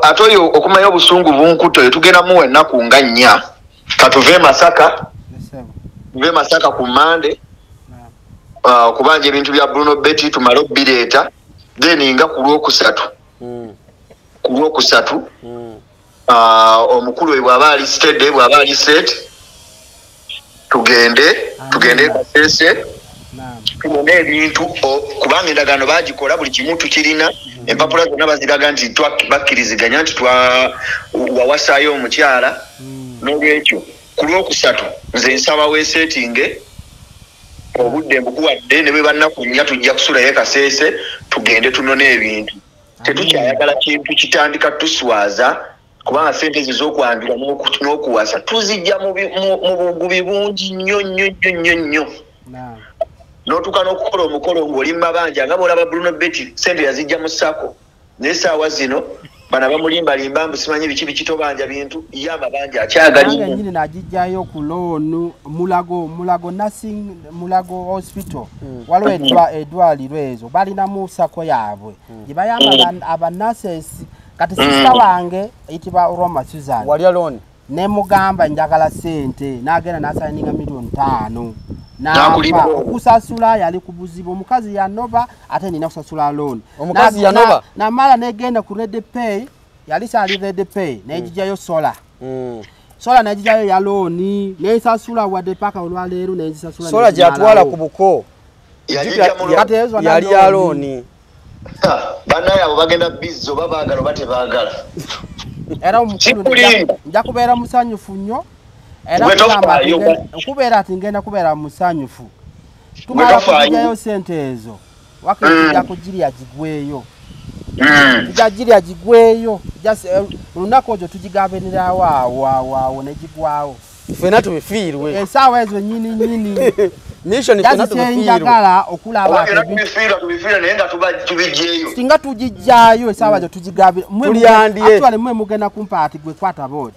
Ate oyo okumanya obusungu bunkutte, oyo tugenda muwa ennaku nga 4. Katuve Masaka, tuve Masaka ku Mande, okubanja ebintu bya Bruno Betty tumale obbireeta, then nga ku Lwokusatu, ku Lwokusatu. Omukulu bw'aba ali steady, bw'aba ali set, tugende Kasese, tubone ebintu, kubanga endagaano bagikola, buli kimu tukirina, empapula zonna baziraga nti bakkiriziganya nti wawasaayo omukyala. N'olwekyo ku Lwokusatu nze nsaba weesetinge obudde mbukuwadde, ne bwe bannaku nnya tujja kusulayo Kasese, tugende tunone ebintu. Tetukyayagala kintu kitandika tuswaza, kubanga sente ezo ez'okwanjula n'okuwasa tuzijja mu bugubi bungi nnyo nnyo nnyo nnyo. N'otuuka n'okukola omukolo ng'oli mu mabanja, nga bw'olaba Bruno Betty sente yazijja mu SACCO, naye essaawa zino bano bamulimbalimba mbu simanyi biki biki tobanja bintu, ye amabanja akyagalimu. Nange nnyini nagijjayo ku loonu Mulago Nursing, Mulago Hospital, waliwo eddwaliro ezo balinamu SACCO yaabwe gye bayamba aba nurses. Kati sister wange eyitibwa Roma Susan, walya looni, ne mugamba njagala ssente, n'agenda n'asayininga 5,000,000 n'afa. Okusasula yali ku buzibu, omukazi yanoba, ate nina kusasula loan. Omukazi yanoba? Namala negenda ku Red Pay, yali sali Red Pay, negijayo sola. Sola negijayo ya loan, nensasula wadde paka olwaleero nenzisasula. Sola gyatwala ku buko. Yali ya loan. Bannaye abo bagenda bizzo, oba baagala oba tebaagala. Era omukulu nja kubeera musanyufu nnyo. Era okubeera ati ngenda kubeera musanyufu. Tumala kuggyayo ssente ezo, wakiri tujja kugirya gigweyo. Tujja girya gigweyo. Olunaku olwo tugigabanirawo awo awo awo ne gigwawo. Ffenna tubifiirwe. Essaawa ezo nnyini nnyini. Mission ffenna tubifiirwe. Njagala okulaba tubifiirwe naye nga tubiggyeyo. Singa tugijjayo essaawa ezo tugigabira. Actually mmwe mugenda kumpa ati gwe kwata booti.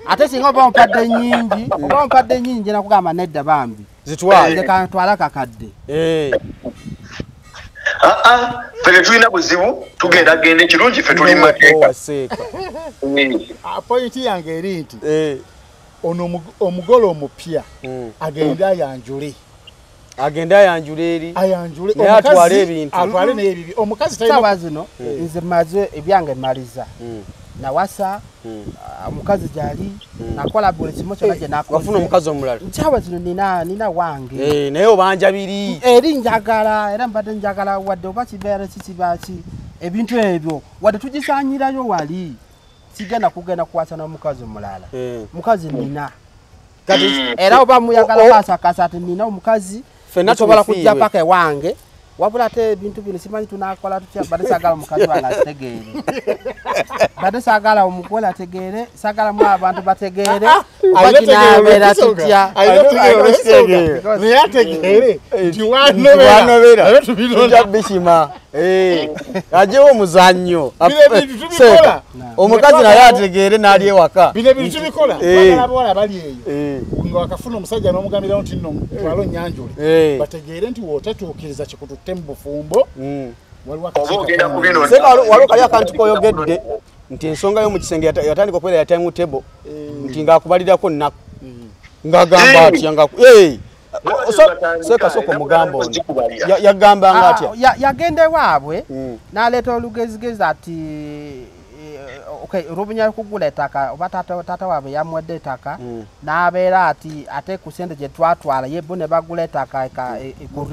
Ate singa oba ompadde nnyingi, ngenda kugamba nedda bambi. Zitwale. Nze kantwala kakadde. Ffe tetulina buzibu, tugenda genda ekirungi ffe tuli mu mateeka. Pointi yange eri nti ono omugole omupya agende ayanjule. Agende ayanjule eri. Ayanjule. Naye atwale ebintu. Atwale n'ebibi. Omukazi talina. Ssaawa zino nze mmaze ebyange mmaliza. Nawasa, omukazi gyali, nakola buli kimu kyonna gye nakoze. Wafuna omukazi omulala. Ssaawa zino nina wange. Naye obanja biri. Eri njagala, era mbadde njagala wadde oba kibeera ki kiba ki, ebintu ebyo wadde tugisaanyirayo wali. Sigenda kugenda kuwasa n'omukazi omulala. Mukazi nina. Era oba muyagala kwasakasa ati nina omukazi, nsobola kujja paka ewange. Wabula ate ebintu bino simanyi tunakola tutya, badde saagala omukazi wange ategeere. Badde saagala omugole ategeere, saagala mu abantu bategeere, oba kinaabeera tutya. Naye ategeere nti wanobera. Tujja bikima. Aggyewo omuzannyo. Omukazi naye ategeere n'ali ewaka. Bino ebintu tubikola, twagala abawala bali eyo. Nga wakafuna omusajja n'omugambirawo nti nno twala onnyanjule. Bategeere nti w'otatuukiriza kikututte mu bufumbo. Waliwo kali akantu k'oyogedde nti ensonga y'omu kisenge yatandika okubeera ya time table, nti ng'akubalirako nnaku. Ng'agamba atya Seeka sooka omugamba ono. Yagambanga atya? Yagenda ewaabwe n'aleeta olugezigezi ati olubunya kugula ettaka oba taata waabwe yamuwadde ettaka, n'abeera ati ate ku ssente gye twatwala ye bo ne bagula ettaka ku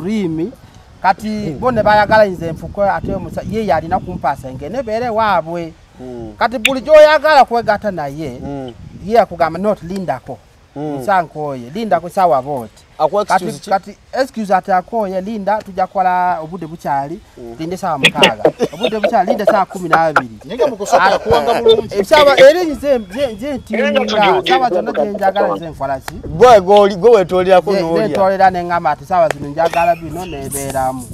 riimi. Kati bo ne bayagala nze nfuko ate ye yalina kumpaasa ngende beere ewaabwe. Kati buli gy'oyagala kwegatta naye ye akugamba not lindako. Nsa nkooye, linda ku ssaawa bw'oti. Kati excuse ati akooye, linda tujja kukola obudde bukyali, linde ssaawa 6. Obudde bukyali, linda ssaawa 12. Naye nga mu kusooka yakuwanga bulungi. Essaawa eri nze ntiininga, ssaawa zonna gye njagala nze nkola ki? Gwe weetoolерako n'olya. Nze ntoolera ne ŋŋamba ati ssaawa zino njagala bino neebeeramu.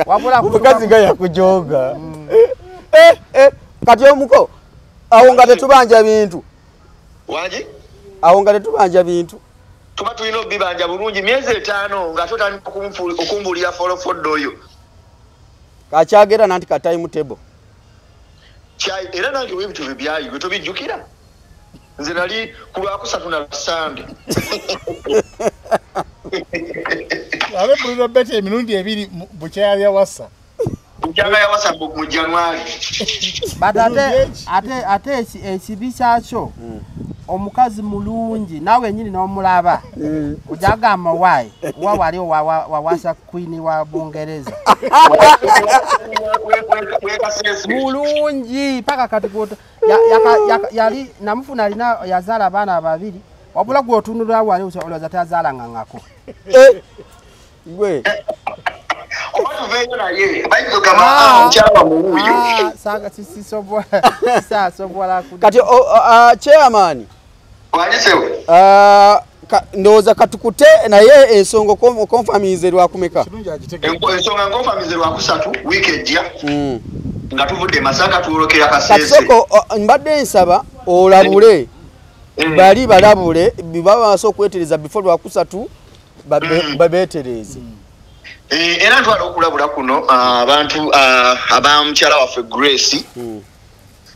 Wabula omukazi nga yakujooga. Kati omuko, awo nga tetubanja bintu. Wangi? Awo nga tetubanja bintu. Tuba tulina obibanja bulungi myezi 5 nga totandika okumbuulira folofoddo oyo. Kakyagera nanti ka time table. Era nange webintu bye byali bwe tobijjukira. Nze nali ku Lwakusatu na Sande. Abe Bruno Betty emirundi ebiri bukyali awasa. Nkyanga yawasa mu January. But ate ekibi kyakyo omukazi mulungi nawe nyini n'omulaba ojagamba why wa wali wawasa queen wa Bungereza mulungi paka kati yali namufuna alina yazala abaana babiri wabula gwotunula wali olowooza tazaala ngangako gwe kati chairman ndowooza katukute naye ensonga okonfamize lwakumeka ensonga nkonfamize lwakusatu wiiki ejja nga tuvudde Masaka tuwolokera Kasese. Kasoko mbadde nsaba olabule bali balabule baba baso okwetereza before lwakusatu babetereze. Era ntwala okulabula kuno abantu abamukyala waffe Grace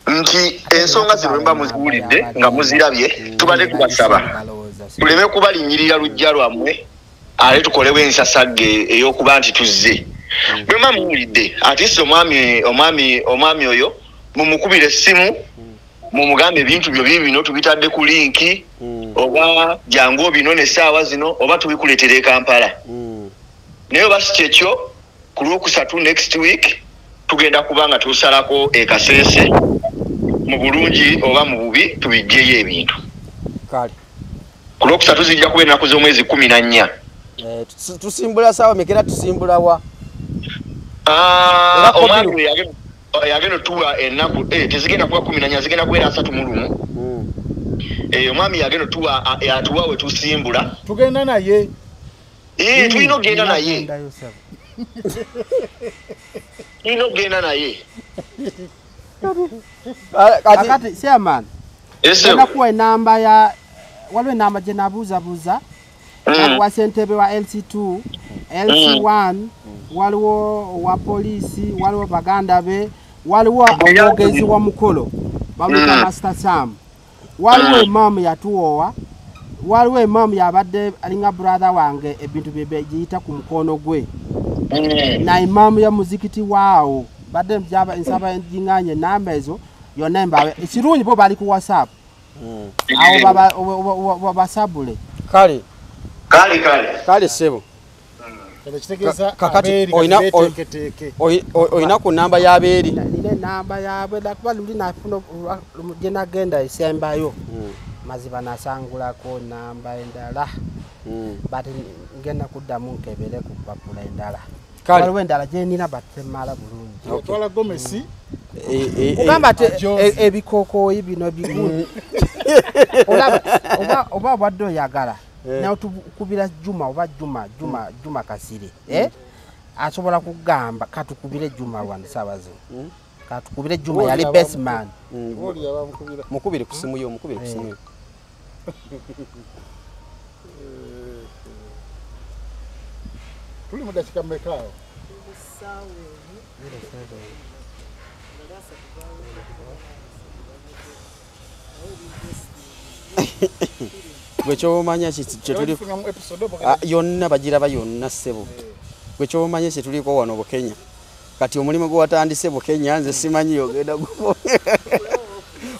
nti ensonga zino mba muziwulidde nga muzirabye tubadde tubasaba tuleme kubalinyirira luggya lwammwe ate tukolewo ensasagge ey'okuba nti tuzze. Bwe mba muwulidde ate omwami oyo mumukubire essimu mumugambe ebintu byo bibino tubitadde ku linki oba jangu obinone essaawa zino oba tubikuleetera e Kampala. Naye oba si kyekyo ku lwokusatu next week tugenda kuba nga tusalako e Kasese mu bulungi oba mu bubi tubiggyeyo ebintu. Kale ku lwokusatu zijja kuba ennaku z'omwezi 14. Tusimbula saawa mekera tusimbula wa? Omwami yagenda tuwa ennaku tezigenda kuba 14 zigenda kubeera 31. Omwami yagenda tuwa atuwa we tusimbula tugenda naye. Tulina okugenda naye. Tulina okugenda naye. Kakati chairman. Nakuwa enamba ya waliwo enamba gye nabuuzabuuza wa ssentebe wa LC2, LC1, waliwo wa poliisi, waliwo baganda be, waliwo omwogezi wa mukolo bamuyita Master Sam, waliwo imaamu yatuwoowa, waliwo imaamu yabadde alinga brother wange ebintu bye giyita ku mukono gwe na imaamu ya muzikiti waawo badde nsaba njinganye namba ezo yonna mbawe ekirungi bo bali ku WhatsApp awo babasabule. Kale kale kale kale sebo kakati oyina ku namba y'abeeri nina enamba yaabwe kuba luli nafuna gye nagenda esembayo maziba nasangulako namba endala but ngenda kuddamu nkebere ku papula endala waliwo endala gye nina but temala bulungi. Otwala gomesi ogamba ati ebikokooyi bino bigundi olaba oba obadde oyagala natukubira Juma oba Juma Kasire asobola kugamba katukubire Juma wano saawa zino katukubire Juma yali best man. Mukubire ku simu yo mukubire ku simu yo. Tuli mu dakika mmeka awo? Gwe ky'omanya kyetuli yonna bagiraba yonna ssebo. Gwe ky'omanya kyetuliko wano Bukenya. Kati omulimu gwe watandise Bukenya nze simanyi ogenda gubo.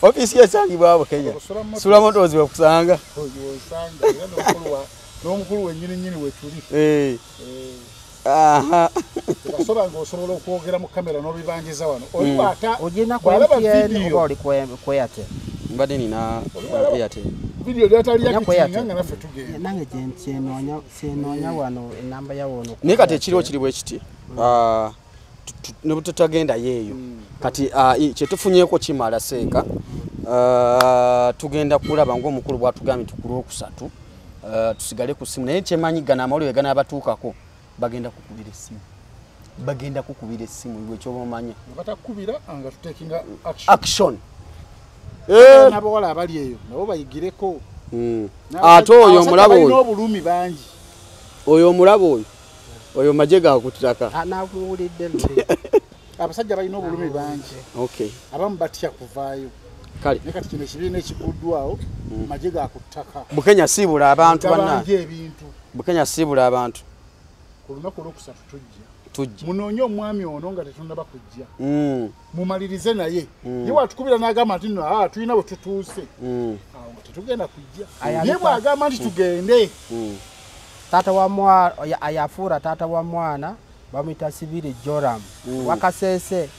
Ofiisi esangibwa Bukenya. Sula Motors wekusanga. N'omukulu wennyini nnyini wetuli. Aha. Kasoba ng'osobola okwogera mu kamera n'obibanjiza wano. Oli ata ogenda ku MTN oba oli ku Airtel? Mbadde nina Airtel. Video lyatali yakitinga nga naffe tugenda. Nange gye nsenoonya wano enamba ya wono. Naye kati ekiriwo kiri bwe kiti. Ne bwe tutagenda yeeyo. Kati kye tufunyeeko kimala seeka. Tugenda kulaba ng'omukulu bw'atugambye nti ku lwokusatu tusigale ku ssimu naye kyemanyi gano amawulire ganaabatuukako bagenda kukubira essimu. Bagenda kukubira essimu gwe ky'oba omanya. Batakubira nga tutekinga action. N'abawala abali eyo nabo bayigireko. Ate oyo omulaba oyo obulumi bangi. Oyo omulaba oyo oyo magye ga ku ttaka. Nakuwulidde luli. Abasajja balina obulumi bangi. Okay. Abamu batya kuvaayo. Kale. Naye kati kino ekibiina ekiguddwawo magye ga ku ttaka. Bukenya siibula abantu banna. Ebintu. Bukenya siibula abantu. Ku lunaku olwokusatu tujja. Munoonye omwami ono nga tetunnaba kujja. Mumalirize naye. Ye watukubira n'agamba nti nno tulina bwe tutuuse. Awo nga tetugenda kujja. Ye bw'agamba nti tugende. Taata wa mwana ayafuura taata wa mwana bamuyita Sibiri Joram. Wakasese.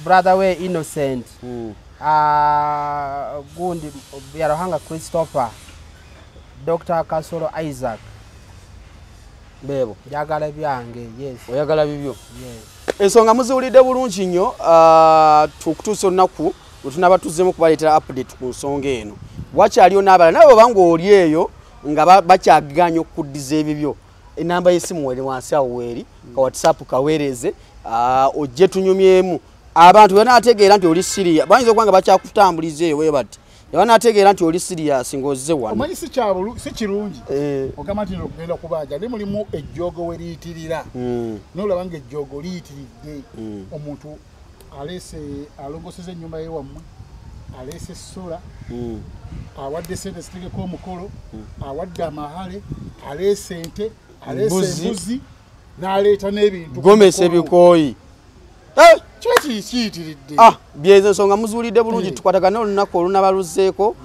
Brother we Innocent. Gundi Byaruhanga Christopher. Dr. Kasolo Isaac. Bebo. Njagala byange, yes. Oyagala bibyo? Yes. Ensonga muziwulidde bulungi nnyo, tukutuusa olunaku lwe tunaaba tuzzeemu kubaleetera update ku nsonga eno. Wakyaliyo n'abalala nawe bw'oba ng'oli eyo nga bakyaganya okukuddiza ebibyo, enamba y'essimu weri wansi awo weeri, ka WhatsApp kaweereze, ojje tunyumyemu. Abantu banaategeera nti oli serious, bayinza okuba nga bakyakutambuliza eyo bwe bati. Banaategeera nti oli serious ng'ozze wano. Omanyi si kirungi. Ogamba nti okugenda kubanja naye mulimu ejjoogo we liyitirira. N'olaba ng'ejjoogo liyitiridde. Omuntu aleese alongoseza ennyumba ye wammwe, aleese essola, awadde ssente zitegeka omukolo, awadde amahale, aleese ente, aleese embuzi, n'aleeta n'ebintu. Gomesa ebikooyi. Kiyitiridde. Byezo ensonga muzuulidde bulungi, tukwatagane olunaku olunaba luzzeeko,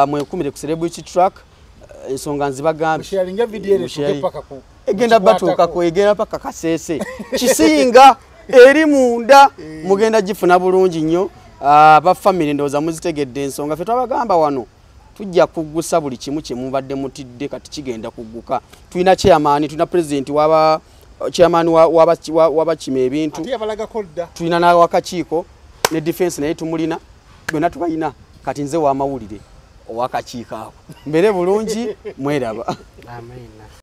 mwekumire ku Celebrity Track, ensonga nzibagambye. Musharinga video ere paka ku. Egenda batuukako, egenda paka Kasese. Kisinga eri munda, mugenda gifuna bulungi nnyo. Aba family ndowooza muzitegedde ensonga. Ffe twabagamba wano tujja kuggusa buli kimu kye mubadde mutidde, kati kigenda kugguka. Tulina chairman, tulina president waba chairman wabakima ebintu, tulina n'awakakiiko ne defense naye tumulina, byonna tubalina. Kati nze w'amawulire owakakiiko ako mbeere bulungi, mweraba. Amina.